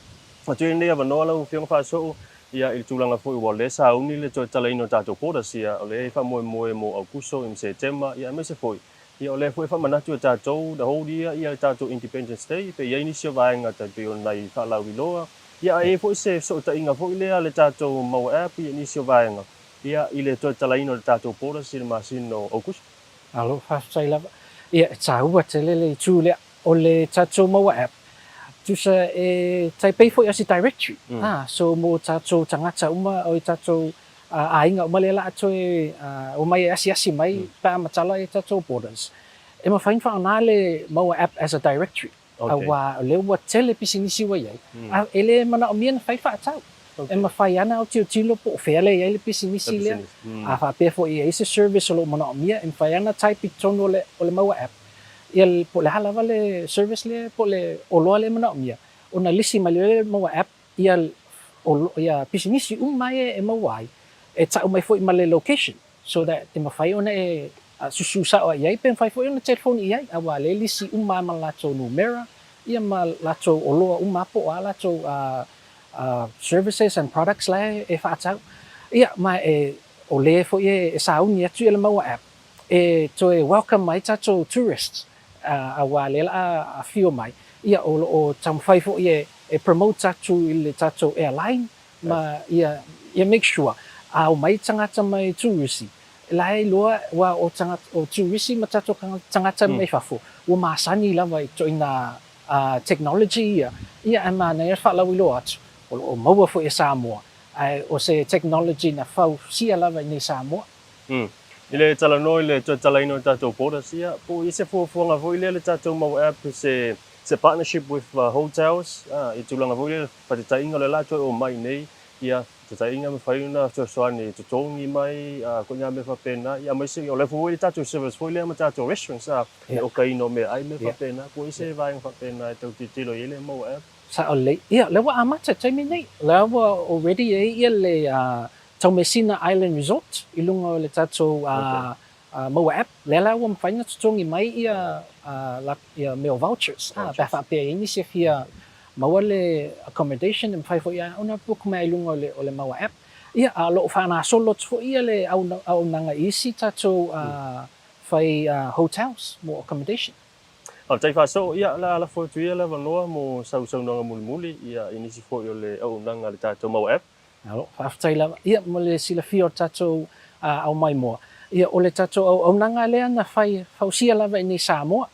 G: atu ai lenei avanoa lau Afioga Faasoo ia i le tulaga foi ua o lea sauni le toe talaina o tatou borders ia o lea e faamoemoe mo Aukuso ma Setema ia aemaise foi ia o lea foi e faamanatu e tatou the whole year ia le tatou Independence Day pe i ai nisi o vaega tai pei o nai faalauiloa ia ae i ai foi se fesootaiga foi lea a le tatou Maua App ia nisi o vaega ia i le toe talaina o le tatou borders i le masina o Aukuso.
J: Malo, faafetai lava. Ia, e taua tele le itu lea. O le tatou Maua app, tusa e tai pei foi o se directory. Ah, so mo tatou tagata uma, o tatou aiga uma lea la a toe omai e asiasi mai pe a matala i tatou borders. E mafai ona faaaoga le Maua app as a directory. Aua o lea ua tele pisinisi ua i ai, a e le manaomia ona fai faatau. E mafai lava ona autilotilo po o fea lea e i ai le pisinisi lea. A faapea foi e i ai se service o lo o manaomia, e mafai lava ona type i totonu o le Maua app, ia po o le a lava le service lea po o le oloa lea e manaomia, ona lisi mai lea e le Maua app ia ia pisinisi uma ia e maua ai, e tau mai foi ma le location so that e mafai ona e susu sao i ai pe mafai foi ona telefoni i ai aua lea e lisi uma lava ma latou numera ia ma latou oloa uma lava po o a latou services and products la e faatau. Ia ma e o le foi e sauni atu ia le Maua app e toe welcome ai tatou tourists aua lea la a afio mai ia o lo o taumafai foi e e promote atu i le tatou airline ma ia ia make sure a omai tagata mai turisi la e iloa aua o tagata o turisi ma tatou tagata mai fafo ua masani lava i ituaiga technology ia ia ae manaia le faalauiloa atu o lo o maua foi e Samoa ae o se technology na fausia lava i nei Samoa.
G: I le talanoa i le toe talaina o tatou borders, ia, po o i ai se fuafuaga foi lea le tatou mau app se se partnership with hotels, i tulaga foi lea faataitaiga o lea la toe omai nei, ia, faataitaiga mafai ona fesoasoani e totogi mai, ituaiga mea faapena, ia aemaise o lea foi ua i ai le tatou service foi lea ma tatou restaurants, le okaina o meaai mea faapena, po o i ai se vaega faapena e tau tilotilo i ai le mau app.
J: Sao lelei. Ia, lea ua amata i le taimi nei. Lea ua already i ai ia le Taumeasina Island Resort i luga o le tatou Maua app, lea la ua mafai ona totogi mai ia ia mea o vouchers pe a faapea e i ai nisi e fia maua le accommodation e mafai foi ona book mai i luga o le Maua app. Ia, a o lo o faagasolo atu foi ia le auaunaga i isi tatou fai hotels mo accommodation.
G: Faafetai faasoo, ia o le a lafo atu ia le avanoa mo sau saunoaga mulimuli i nisi foi o le auaunaga a le tatou Maua app.
J: Malo, faafetai lava. Ia, mo le silafia o le tatou aumaimoa, ia, o le tatou auaunaga lea na fai fausia lava i inei i Samoa,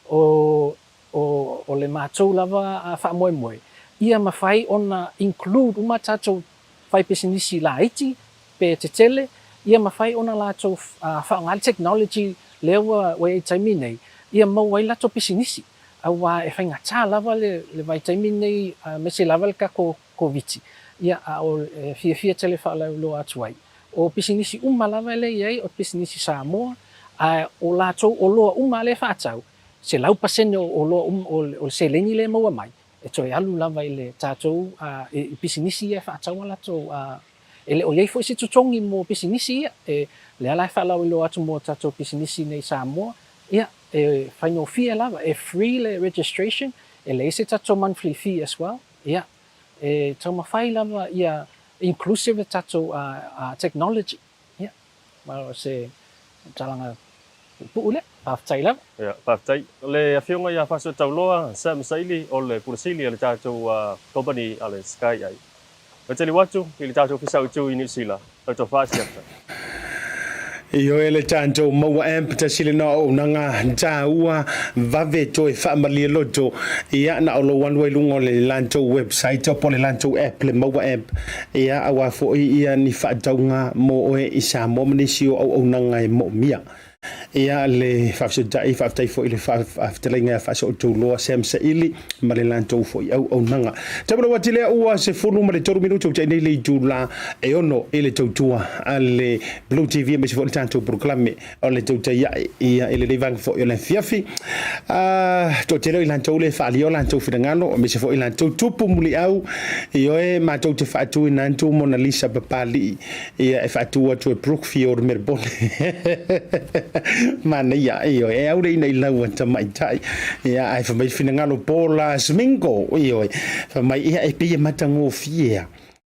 J: o, o, o le matou lava faamoemoe, ia mafai ona include uma tatou faipisinisi laiti pe tetele, ia mafai ona latou faaaoga le technology lea ua i ai i le taimi nei, ia maua ai latou pisinisi, aua e faigata lava le, le vaitaimi lenei aemaise lava le tatou Koviti, ia a o e fiafia tele faalauiloa atu ai. O pisinisi uma lava lea e i ai o pisinisi Samoa, a o latou oloa uma lea e faatau, 100% o oloa uma o le seleni lea e maua mai, e toe alu lava i le tatou i pisinisi ia e faatau a latou e le o i ai foi se totogi mo pisinisi ia. E lea la e faalauiloa atu mo tatou pisinisi nei i Samoa, ia e faigofie lava, e free le registration. E leai se tatou monthly fee as well. Ia, e taumafai lava ia inclusive le tatou technology. Ia, ma o se talaga puupuu lea. Faafetai lava.
G: Ia, faafetai. O le Afioga ia Faasootauloa Sam Saili o le Pule Sili a le tatou company a le Sky Eye. Mataliu atu i le tatou Ofisa Autu i Niu Sila, lau tofa siata.
A: Ioe le tatou maua amp tasi lena o auaunaga taua vave toe faamalie loto ia na o lou alu ai luga o le latou website po o le latou app le maua app ia aua foi ia ni faatauga mo oe i Samoa ma nisi o auaunaga e moomia. Ia le faafesootai, faafetai foi i le faafetalaiga ia Faasootauloa Sam Saili ma le latou foi auaunaga. Taumanawa atu lea ua 13 minute ua tea nei le itula e 6 i le tautua a le Blue TV aemaise foi le tatou polokalame o le tautai ae ia i lenei vaega foi o le afiafi. Toatele o i latou le faaalia o latou finagalo aemaise foi i latou tupu muliau ioe matou te faatuina atu Mona Lisa Papalii Ia e faatu atu e Brookfield Melbourne. Manaia, ioe, e au le ina i lau a tamaitai. Ia, ae fai mai finagalo Paula Smingo, ioe, fai mai, ia e pei e matagofie a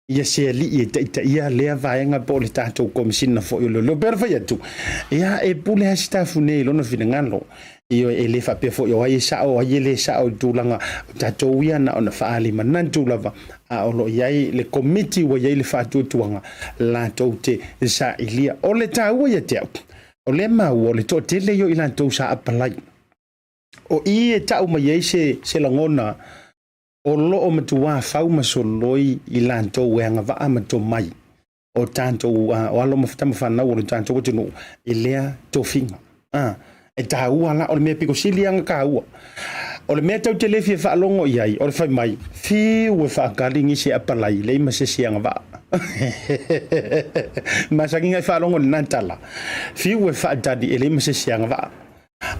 A: ia se alii e taitaia lea vaega po o le tatou Komesina foi o Leoleo. Pei ona fai atu, ia e pule lava si Tafune i lona finagalo. Ioe, e le faapea foi o ai e sao, o ai e le sao i le tulaga o tatou ia na ona faaali manatu lava, a o lo o i ai le Komiti ua i ai le faatuatuaga latou te sailia. O le taua ia te au, o lea maua o le toatele ia o i latou sa apalai. O i e tau mai ai se, se lagona o lo o matuā fau ma soloi i latou e agavaa ma tomai o tatou o alo ma tama fanau o le tatou atunuu i lea tofiga. A, e taua la, o le mea piko sili lava ona taua. O le mea tou te le fia faalogo i ai, o le fai mai, fiu e faatali nisi e apalai, leai ma se isi e agavaa. Masani na e faalogo i lena tala, fiu e faatali e leai ma se isi e agavaa.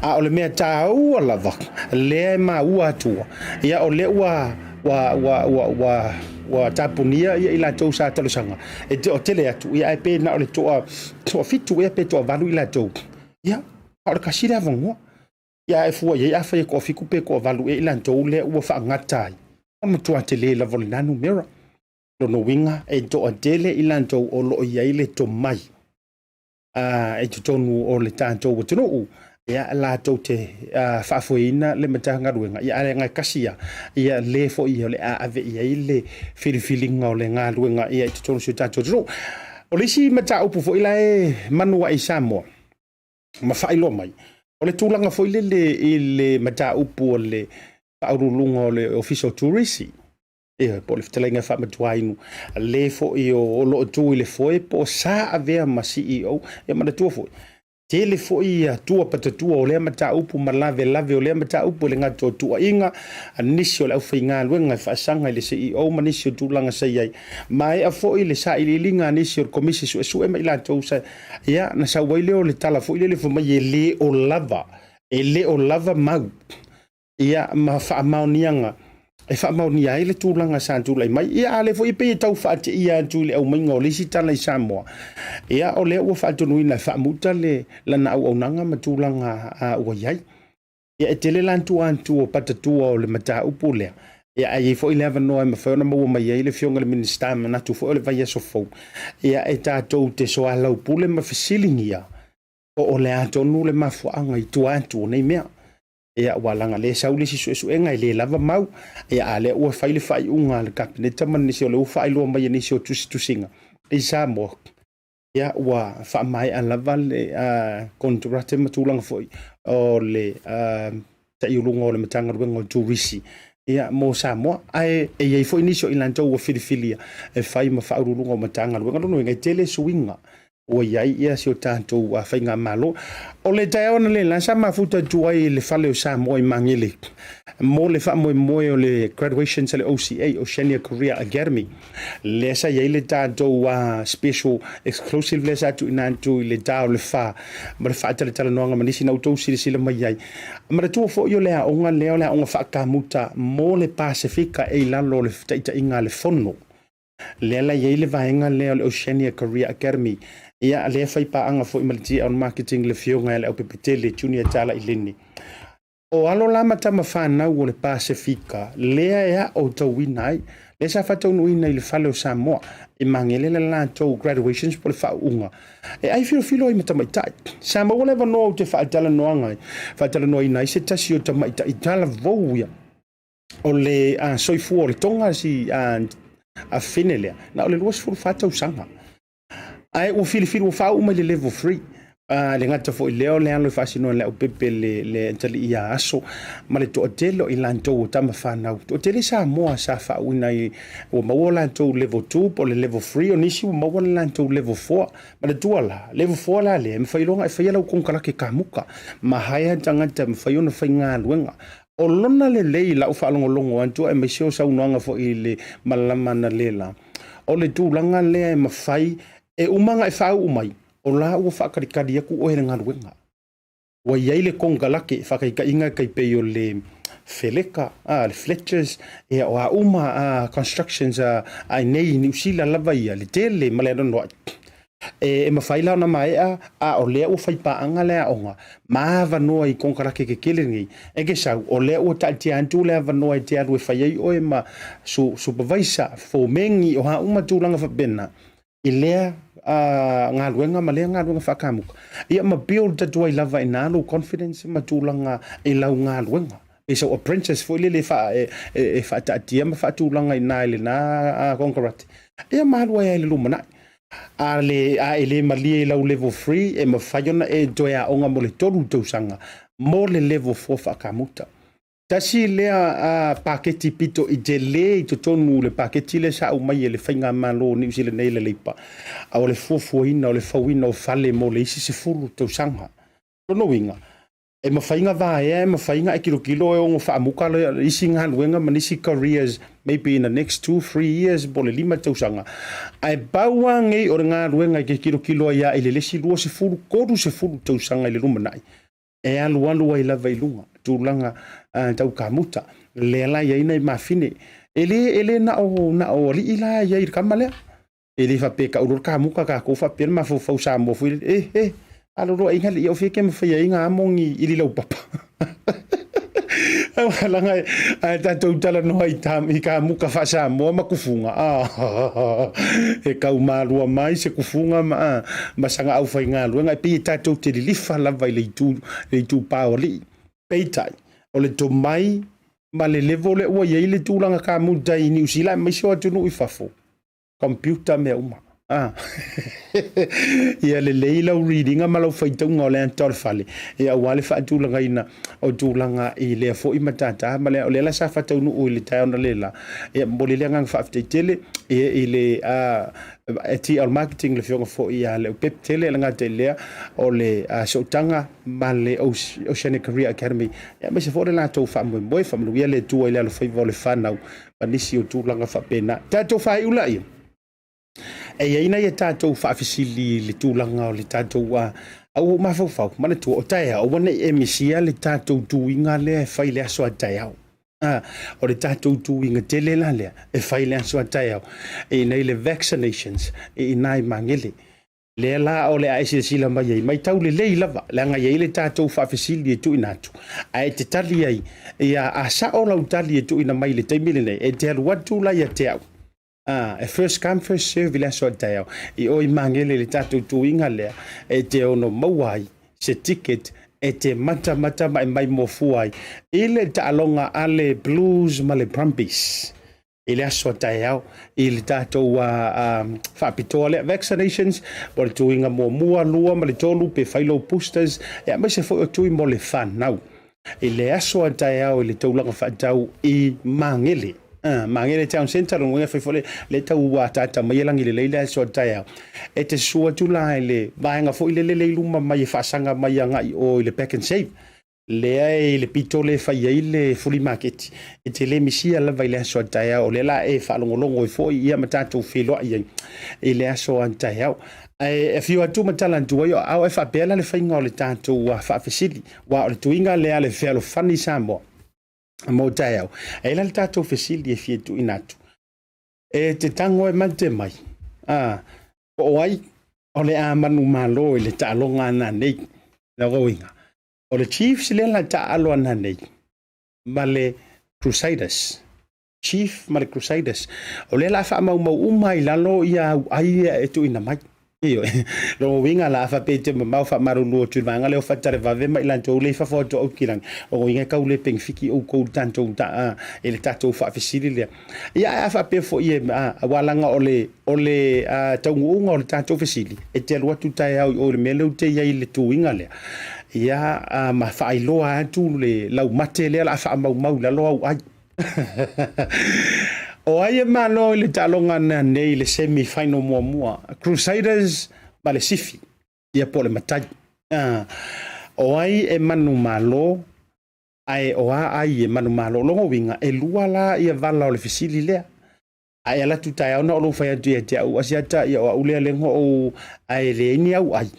A: A o le mea taua lava, lea e maua atua, ia o lea ua, ua, ua, ua, ua, ua tapunia ia i latou sa talosaga, e toatele atu, ia ae pe na o le toa, toafitu ea pe toavalu i latou, ia, a o le tasi le avanoa. Ia ae fua i ai afai e toafitu pe toavalu ea i latou lea ua faagata ai, o le matua tele lava o lena numera. Lona uiga, e toatele i latou o lo o i ai le tomai. i totonu o le tatou atunuu, ia, latou te faafoeina le Matagaluega, ia, ae leaga e tasi lava, ia, le foi o le a ave i ai le filifiliga o le galuega ia i totonu o si o tatou atunuu. O le isi mataupu foi la e manu ae i Samoa ma faailoa mai, o le tulaga foi lele i le mataupu o le Faauluuluga o le Ofisa o Turisi. Ioe, po o le fetalaiga e faamatuainu le foi o lo o tu i le foe po o sa avea ma CEO. Ia manatua foi, tele foi ia tua patatua o lea mataupu ma lavelave o lea mataupu e le gata o tuuaiga a nisi o le aufaigaluega e faasaga i le CEO ma nisi o tulaga sa i ai. Maea foi le sailiiliga a nisi o le Komisi Suesue ma i latou sa, ia, na sau ai lea o le tala foi lele fai mai e le o lava, e le o lava mau. Ia, ma faamaoniaga e faamaonia ai le tulaga sa tulai mai. Ia, a lea foi e pei e tau faateia atu i le aumaiga o le isi tala i Samoa, ia, o lea ua faatonuina e faamuta le lana auaunaga ma tulaga ua i ai. Ia, e tele la tua patatua o le mataupu lea, ia, ae i ai foi le avanoa e mafai ona maua mai ai le Afioga i le Minisita, manatu foi o le vaiaso fou, ia, e tatou te soalaupule ma fesiligia po o le a tonu le mafuaaga i tua atu o nei mea. Ia, ua laga le sau le isi suesuega e le lava mau, ia, a lea ua fai le faaiuga a le Kapeneta ma nisi o lea ua faailoa mai e nisi o tusitusiga i Samoa, ia, ua faamaea lava le konekarate ma tulaga foi o le taiuluga o le Matagaluega o Turisi ia, mo Samoa. Ae e i ai foi nisi o i latou ua filifilia e fai ma faauluuluga o Matagaluega. Lona uiga, e tele suiga ua i ai ia si o tatou faigamalo. O le taeao analeila sa mafuta atu ai i le fale o Samoa i Magele mo le faamoemoe o le graduation sa le OCA, Oceania Career Academy, lea sa i ai le tatou special exclusive lea sa tuuina atu i le ta o le fa ma le faatalatalanoaga ma nisi na outou silasila mai ai. Manatua foi o le aoga lea o le aoga faakamuta mo le Pasefika e i lalo o le taitaiga a le Fono. Lea la i ai le vaega lea o le Oceania Career Academy, ia lea e fai paaga foi ma le GL Marketing le Afioga ia Leaupepetele Junior Tala Ileni. O alo la ma tama fanau o le Pasefika lea e aotauina ai, lea sa faataunuuina i le fale o Samoa i Magele le latou graduations po o le faauuga e ai filofilo ai ma tamaitai. Sa maua le avanoa ou te faatalanoaga ai, faatalanoaina ai se tasi o tamaitai talavou ia o le soifua o le Tonga si afafine lea, na o le 24 tausaga. Ae ua filifili ua faauu mai le level 3. A le gata foi lea o le alo e faasinoa le aupepe le, le atalii ia aso ma le toatele o i latou o tama fanau. Toatele Samoa sa faauuina i ua maua latou level 2 po o le level 3 o nisi ua maua le latou level 4. Manatua la, level 4 la lea e mafai loa ona e faia lau konekarate kamuka ma hire tagata e mafai ona faigaluega. O lona lelei i lau faalogologo atu aemaise o saunoaga foi i le malama analeila, o le tulaga lea e mafai e uma ona e faauu mai, o la ua faatalikali atu oe e le galuega. Ua i ai le konekarate, faataitaiga e tai pei o le Feleka, a, le Fletchers, ia o a uma a constructions a i inei i Niu Sila lava ia, le tele ma le anoanoai. E mafai la ona maea, a o lea ua fai paaga le aoga ma avanoa i konekarate tetele nei, e te sau, o lea ua taatia atu le avanoa e te alu e fai ai oe ma supervisor, fomeni, o a uma tulaga faapena i lea galuega ma lea galuega faakamuta, ia ma build atu ai lava i ina lou confidence ma tulaga i lau galuega. E sau apprentice foi lele e faataatia ma faatulaga i ina i lena konekarate, ia ma alu ai lava i le lumanai. A le, a e le malie i lau level 3, e mafai ona e toe aoga mo le 3 tausaga mo le level 4 faakamuta. Tasi lea a paketi pito i tele i totonu o le paketi lea sa aumai e le faigamalo o Niu Sila nei le Leipa, a o le fuafuaina o le fauina o fale mo le isi 10 tausaga. Lona uiga, E mafai na vaea, e mafai na e tilotilo e ono faamuta isi galuega ma nisi careers maybe in the next 2, 3 years po o le 5 tausaga. Ae pau lava nei o le galuega e te tilotilo ai lava i le isi 20, 30 tausaga i le lumanai, e alualu ai lava i luga tulaga tau kamuta. Lea la e i ai nai mafine. E le, e le na o, na o alii la e i ai i le kama lea. E le faapea e tau loa le kamuta tatou faapea le mafaufau Samoa foi lele, eh, eh, aloloaiga le ia o fia ke mafai ai na amo ni ili laupapa. Aua leaga a tatou talanoa i, ta, i kamuka faa-Samoa ma kufuga, ah, e tau malua mai se kufuga ma, ah, ma saga aufaigaluega. E pei e tatou te lilifa lava i le itu, le itupa o alii. Peitai, o le tomai ma le level lea ua i ai le tulaga kamuta i Niu Sila aemaise o atunuu i fafo, computer mea uma. Ah. Ia lelei lau reading ma lau faitauga o le ata o le fale, ia aua le faatulagaina o tulaga i lea foi matata ma lea, o lea la sa faataunuu i le taeao analeila. Ia momoli le agaga faafetai tele ia i le TL Marketing le afioga foi ia Leaupepe Tele, e le gata i lea o le sootaga ma le Oceanic Career Academy, ia aemaise foi o le latou faamoemoe. Faamanuia le Atua i le alofaiva o le fanau ma nisi o tulaga faapena. Tatou faaiu laia, e i ai nai a tatou faafesili i le tulaga o le tatou a au mafaufau, manatua o taeao, aua ne i e misia le tatou tuiga lea e fai le aso a taeao. A, o le tatou tuiga tele la lea e fai le aso a taeao e inei le vaccinations e ina i Magele. Lea la o le a e silasila mai ai, matau lelei lava, leaga e i ai le tatou faafesili e tuuina atu, ae e te tali ai, ia, a sao lau tali e tuuina mai i le taimi lenei, e te alu atu la ia te au, a, e first come first serve i le aso a taeao, i o i Magele i le tatou tuiga lea, e te ono maua ai se ticket e te matamata ma e maimoa fua ai i le taaloga a le Blues ma le Brumbies. i le aso a taeao i le tatou faapitoa lea vaccinations mo le tuiga muamua, lua ma le tolu pe fai lou boosters e aemaise foi o tui mo le fanau i le aso a taeao i le taulaga faatau i Magele. Magele Town Centre, lona uiga e fai foi le tau ataata mai e lagi lelei le aso a taeao. E te susu atu la i le vaega foi lele le i luma mai e faasaga mai agai i o i le Pak'nSave. Lea e i le pito lea e fai ai le fuli maketi, e te le misia lava i le aso a taeao, o lea la e faalogologo ai foi ia ma tatou feiloai ai i le aso a taeao. Ae afio atu ma tala atu ai, a e faapea la le faiga o le tatou faafesili, aua o le tuiga lea a le Fealofani Samoa mo taeao, e i ai la le tatou fesili e fia tuuina atu. E te tago e mate mai, a, po o ai o le a manumalo i le taaloga a nanei. Lona uiga. O le Chiefs lea na taaalo ananei ma le Crusaders. Chief ma le Crusaders. O lea la faamaumau uma i lalo ia au ai ia e tuuina mai. Ioe. Lona uiga la a faapea i te mamao faamalulu atu i le vaega lea o Fatalevave ma i latou lea i fafo atu o Aukilani, lona uiga e tau le penefiti outou i le tatou i le tatou faafesili lea. Ia ae a faapea foi e aua leaga o le o le taunuuga o le tatou fesili, e te alu atu taeao i o i le mea lea ou te i ai i le tuiga lea, ia ma faailoa atu le laumate lea o le a faamaumau i lalo au ai. O ai e malo i le taaloga nei i le semi final muamua? Crusaders ma le Sifi, ia po o le Matai. O ai e manumalo ae o a ai e manumalo? O lona uiga, e lua la ia vala o le fesili lea. Ae alu atu taeao na o lou fai atu ia te au, Asiata, ia o au lea lea na ou, ae leai ni au ai.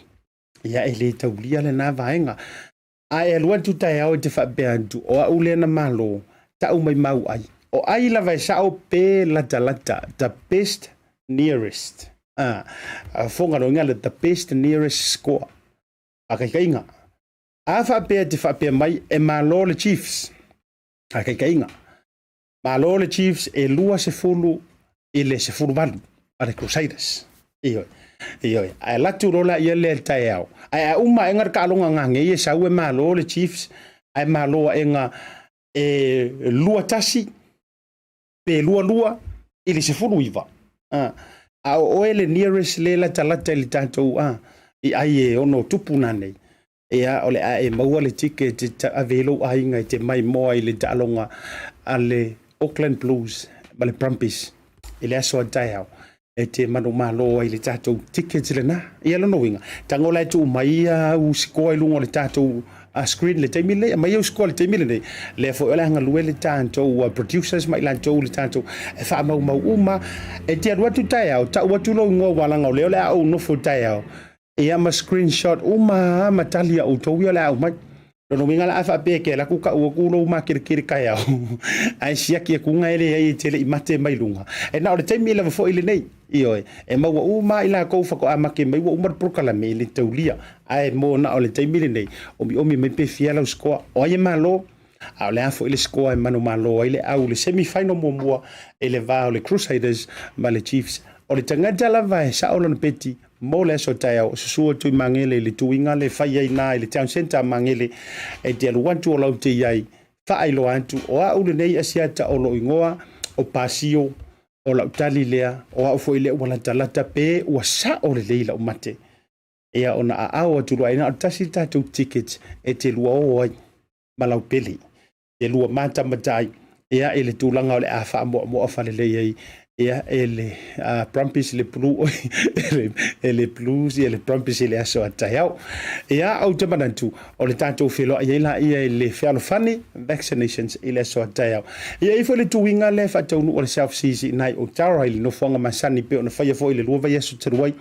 A: Ia e le taulia lena vaega. Ae alu atu taeao e te faapea atu, o au lea na malo, tau mai mau ai. O ai lava e sao pe latalata, the best nearest. A, fofoga loiga le the best nearest score. Faakaikaiga. A faapea e te faapea mai e malo le Chiefs. Faakaikaiga. Malo le Chiefs e 20 i le 18 a le Crusaders. Ioe. Ioe. Ae alu atu loa laia lea i le taeao. Ae a uma aega le taaloga gagei e sau e malo le Chiefs, ae malo aega e 2-1 pe 2-2 i le 19. A, a o oe le nearest le latalata i le tatou a, i ai e ono tupu nanei. Ia, o le a e maua le ticket e ave ai lou aiga e te maimoa i le taaloga a le Auckland Blues ma le Brumbies i le aso a taeao e te manumalo ai i le tatou ticket lena. Ia lona uiga, tago la e tuu mai au sikoa i luga o le tatou screen i le taimi lenei, aumai au sikoa i le taimi lenei, lea foi o le a galue le tatou producers ma i latou le tatou e faamaumau uma. E te alu atu taeao, tau atu lou igoa aua leaga o lea o le a ou nofo taeao Ia ma screenshot uma lava ma tali a outou ia o le a aumai. Lona uiga la a faapea e te alu atu tau atu lou makelikeli taeao ae siaki atu ga e leai e te le i mate mai luga. E na o le taimi lava foi lenei, ioe, e maua uma lava i latou faatoa mate mai ua uma le polokalame e le taulia. Ae mo na o le taimi lenei, omiomi mai pe fia lau score. O ai e malo? A o le a foi le score e manumalo ai le au i le semi final muamua i le va o le Crusaders ma le Chiefs. O le tagata lava e sao lona peti mo le aso taeao, susu atu i Magele i le tuiga le fai ai na i le town centre a Magele e te alu atu o lau te i ai, faailoa atu o au lenei Asiata o lou igoa o Pasio, o lau tali lea, o au foi lea ua latalata pe ua sao lelei lau mate. Ia ona aao atu loa, e na o le tasi le tatou ticket e te lua o ai ma lau pele, e lua matamata ai ia i le tulaga o le a faamoamoa falelei ai ia e le Brumbies le Blue e le Blues ia le Brumbies i le aso a taeao. Ia ou te manatu o le tatou feloai ai laia i le fealofani vaccinations i le aso a taeao. Ia e i ai foi le tuiga lea e faataunuu a le South Seas i nai Otara i le nofoaga masani pei ona faia foi i le 2 vaiaso talu ai.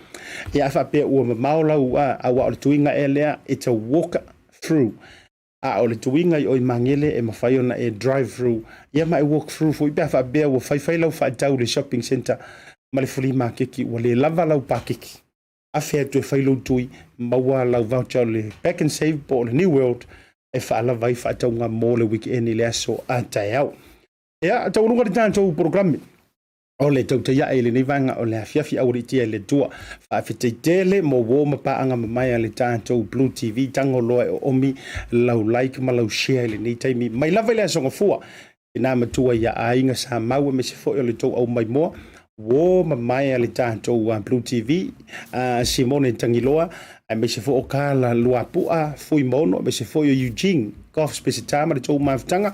A: Ia a faapea ua mamao lau aua o le tuiga ea lea it's a walk through. A o le tuiga i o i Magele e mafai ona e drive through ia ma e walk through foi pe a faapea ua faifai lau faatau i le shopping centre ma le flea makeki ua le lava lau pakeki. Afe atu e fai lou tui, maua lau voucher o le Pack and Save po o le New World e faalava ai faatauga mo le weekend i le aso a taeao. Ia, taualuga le tatou polokalame. O le tautai ae i lenei vaega o le afiafi aualiitia i le Atua. Faafetai tele mo uo ma paaga mamae a le tatou Blue TV tago loa e oomi lau like ma lau share i lenei taimi. Mai lava i le Aso Gafua, tina matua ia aiga sa mau aemaise foi o le tou aumaimoa uo mamae a le tatou Blue TV, Simone Tagiloa, aemaise foi o Kala Luapua, Fuimaono, aemaise foi o Eugene Goff Peseta ma le tou mafutaga.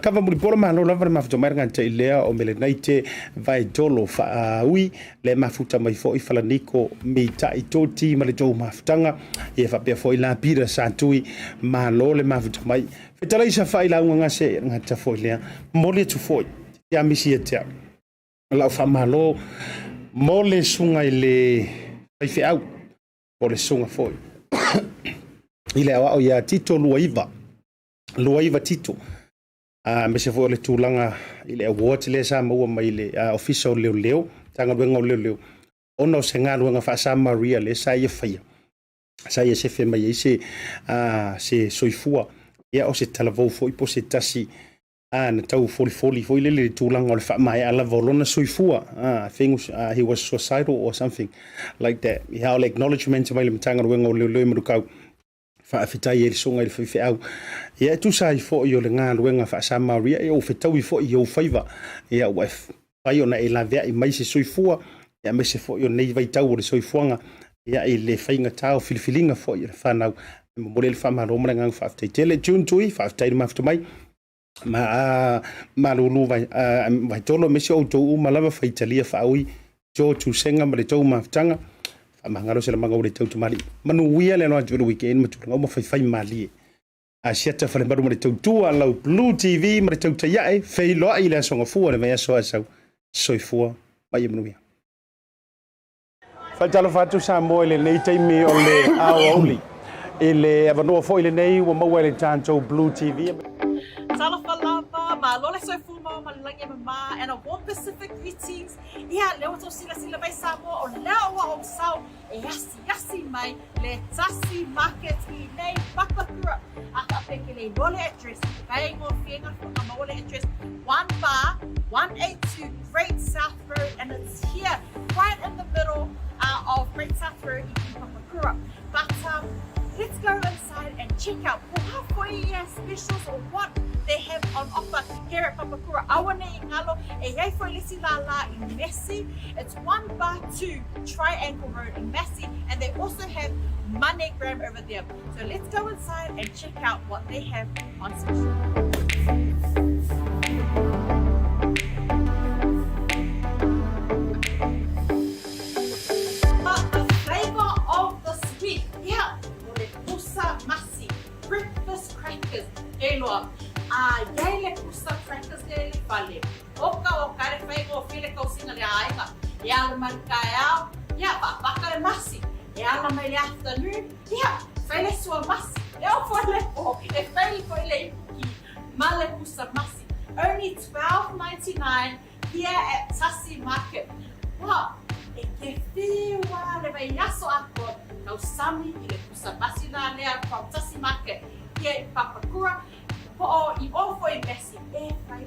A: Kava Mulipola, malo lava le mafuta mai le gata i lea o Melenaite Vaetolo Faaui, le mafuta mai foi Falaniko Mitai Toti ma le tou mafutaga. Ia faapea foi la Peter Satui, malo le mafuta mai. Fetalai Safai Lauga Gase, gata foi lea. Momoli atu foi te amisi ia te au. Lau faamalo mo le susuga i le faifeau, po o le susuga foi i le aoao ia Tito Luaiva, Luaiva Tito, aemaise foi o le tulaga i le award lea sa maua mai le Ofisa o Leoleo, Matagaluega o Leoleo, ona o se galuega faa-Samaria lea sa ia faia. Sa ia sefe mai ai se, a, se soifua, ia o se talavou foi po o se tasi, a, na tau folifoli foi lele i le tulaga o le faamaea lava o lona soifua, a, I think he was suicidal or something like that. Ia, o le acknowledgement mai le Matagaluega o Leoleo i Manukau, faafetai ai le susuga i le faifeau. Ia, e tusa ai foi o le galuega faa-Samaria, ia ua fetaui foi i ou faiva, ia ua e mafai ona e laveai mai se soifua, ia aemaise foi o lenei vaitau o le soifuaga, ia i le faigata o filifiliga foi a le fanau. E momoli ai le faamalo ma le agaga faafetai tele. June Tui, faafetai le mafuta mai. Ma a malulu vai, a, Vaitolo aemaise outou uma lava faitalia faaui George Usega ma le tou mafutaga. Faamagalo se lamaga ua le tau tamalii. Manuia le alo atu i le weekend ma tulaga uma faifai malie. Asiata Falemalu ma le tautua lau Blue TV ma le tautai ae, feiloai i le Aso Gafua le vaiaso Asau. Soifua ma ia manuia. Faatalofa atu Samoa i lenei taimi o le aoauli. I le avanoa foi lenei ua maua e le tatou Blue TV.
E: Talofa lava, malo le soifua maua ma le lagi e mama and a warm Pacific greetings. Ia, lea ua tou silasila mai Samoa o lea ua ou sau e asiasi mai le Tasi Market i nei Papakura. A faapea ke le iloa le address, faigofie na maua le address 1 bar 182 Great South Road and it's here right in the middle of Great South Road i Papakura. But let's go inside and check out po ha foi ia specials or what they have on offer here at Papakura. Aua ne i ngalo, e iai foi le isi lālā i Massey. It's 1 bar 2 Triangle Road in Massey and they also have MoneyGram over there. So let's go inside and check out what they have on special. But the flavour of this week, ia, o le pusa masi, breakfast crackers, e loa. A iai le pusa crackers lea i le fale. Oka oka le faigofie le tausiga le aiga, e ala mai le taeao, ia, faapaka le masi, e ala mai le afternoon, ia, fai le sua masi, e oo foi le po, e fai foi le ipuki ma le pusa masi. Only $12.99 here at Tasi Market. Wow, e ke whiu a le vaiaso atoa tausami i le pusa masi la lea from Tasi Market here i Papakura, po o i o foi Massey e fai.